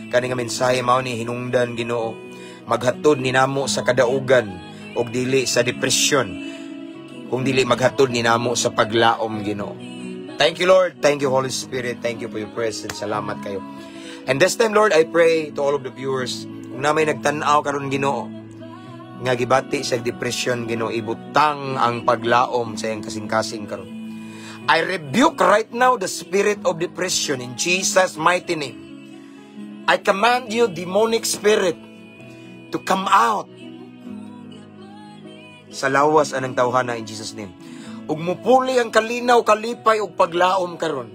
kani nga mensahe mao ni hinungdan, Ginoo, maghatod ni namo sa kadaugan ug dili sa depression. Kung dili maghatod ni namo sa paglaom, Ginoo. Thank you, Lord. Thank you, Holy Spirit. Thank you for your presence. Salamat kaayo. And this time, Lord, I pray to all of the viewers, kung naa may nagtan-aw karon, Ginoo, nga gibati sa depression, Ginoo, ibutang ang paglaom sa iyang kasing-kasing karon. I rebuke right now the spirit of depression in Jesus' mighty name. I command you, demonic spirit, to come out sa lawas anang tawhana in Jesus' name. Ug mupuli ang kalinaw, kalipay ug paglaom karon.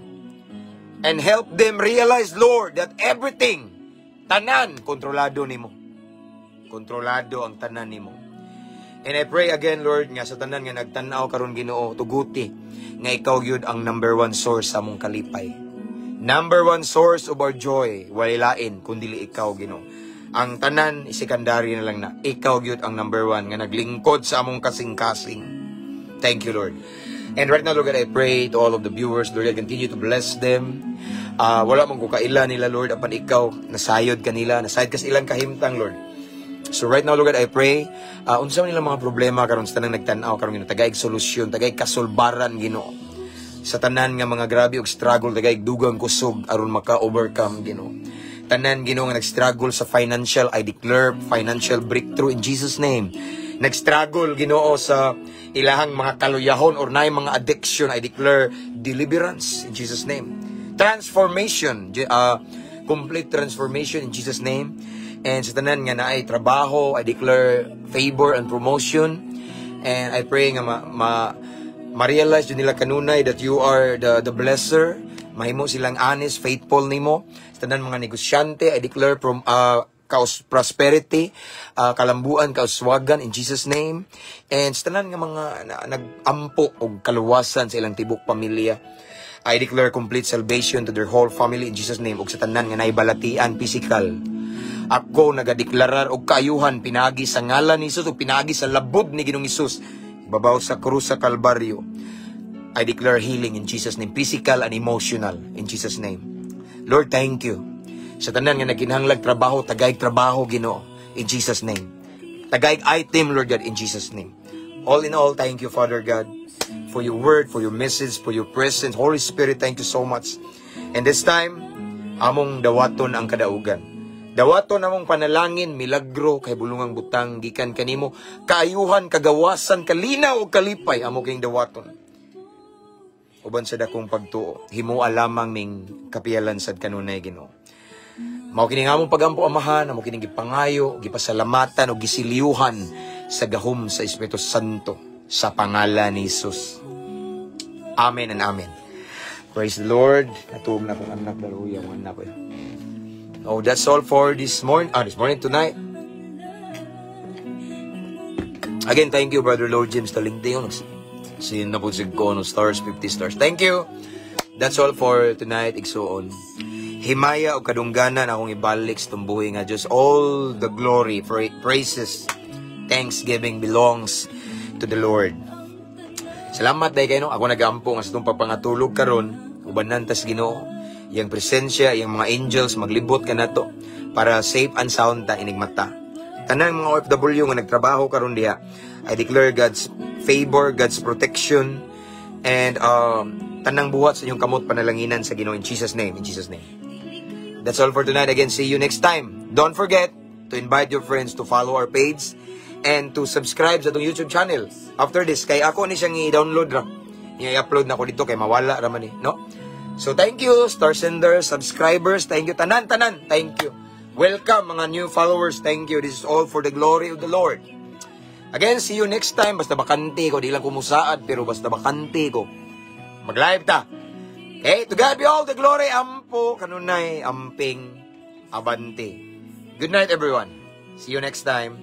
And help them realize, Lord, that everything, tanan, kontrolado nimo. Kontrolado ang tanan nimo. And I pray again, Lord, nga sa tanan nga nagtan-aw karon, Ginoo, tuguti nga ikaw gyud ang number one source sa among kalipay. Number one source of our joy, walay lain kun dili ikaw, Ginoo. Ang tanan secondary na lang na. Ikaw gyud ang number one nga naglingkod sa among kasing-kasing. Thank you, Lord. And right now, Lord God, I pray to all of the viewers, Lord God, continue to bless them. Wala man ko kaila nila, Lord, apan ikaw, nasayod kanila, nasayod kas ilang kahimtang, Lord. So right now, Lord God, I pray, unsa man nilang mga problema karon sa tanang nagtan-aw karon, Ginoo, tagaig solusyon, tagaig kasulbaran, Ginoo. Sa tanan nga mga grabe og struggle, tagaig dugang kusog aron maka-overcome, Ginoo. Tanan, Ginoo, nga nag-struggle sa financial, I declare financial breakthrough in Jesus' name. Nag-struggle, Ginoo, sa ilahang mga kaluyahon or naay mga addiction, I declare deliverance in Jesus' name. Transformation, complete transformation in Jesus' name. And sa tanan nga naay trabaho, I declare favor and promotion. And I pray nga ma-realize jud nila kanunay that you are the blesser. Mahimo silang honest, faithful nimo. Sa tanan mga negosyante, I declare from kaus prosperity, kalambuan, kauswagan in Jesus' name. And sa tanan nga mga nag-ampo og kaluwasan sa ilang tibok pamilya, I declare complete salvation to their whole family in Jesus' name. Ug sa tanan nga naibalatian physical, ako nagadeklarar og kaayuhan pinagi sa ngalan ni Jesus ug pinagi sa labod ni Ginoong Hesus ibabaw sa krus sa Kalbaryo. I declare healing in Jesus' name, physical and emotional in Jesus' name. Lord, thank you. Sa tanan nga nagkinahanglag trabaho, tagaig trabaho, Ginoo, in Jesus' name. Tagaig item, Lord God, in Jesus' name. All in all, thank you, Father God, for your word, for your message, for your presence. Holy Spirit, thank you so much. And this time, among dawaton ang kadaugan. Dawaton among panalangin, milagro kay bulungang butang gikan kanimo, kaayuhan, kagawasan, kalinaw ug kalipay amo king dawaton. Uban sa dakong pagtuo, himoa lamang ning kapiyalan sad kanunay, Ginoo. Mao kini nga among pagampo, Amahan, amo kining gipangayo, gipasalamatan o gisiliuhan sa gahom sa Espiritu Santo sa pangalan ni Jesus. Amen and amen. Praise the Lord. Natuog na akong anak, daruya akong anak ko. Oh, that's all for this morning. Ah, this morning, tonight. Again, thank you, Brother Lord James Talingting. Sino na po si Kono stars, 50 stars. Thank you. That's all for tonight, igsuon. Himaya o kadungganan akong ibalik sa tumbuhi nga Diyos. All the glory, praises, thanksgiving belongs to the Lord. Salamat dahil kayo, no? Ako nagampo nga sa itong pagpangatulog karon, ubanan tas Ginoo, iyang presensya, iyang mga angels maglibot ka nato para safe and sound ta inigmata. Tanang mga OFW nga nagtrabaho karon diha, I declare God's favor, God's protection, and tanang buhat sa inyong kamot panalanginan sa Ginoo in Jesus' name, in Jesus' name. That's all for tonight. Again, see you next time. Don't forget to invite your friends to follow our page and to subscribe sa atong YouTube channel. After this, kay ako ni siyang i-download ra. I-upload na ko dito kay mawala ra man ni, no? So thank you, star senders, subscribers, thank you tanan tanan, thank you. Welcome mga new followers, thank you. This is all for the glory of the Lord. Again, see you next time. Basta bakante ko, di lang ko musaad, pero basta bakante ko. Mag-live ta. Okay, to God be all the glory. Ampo, kanunay, amping, abante. Good night, everyone. See you next time.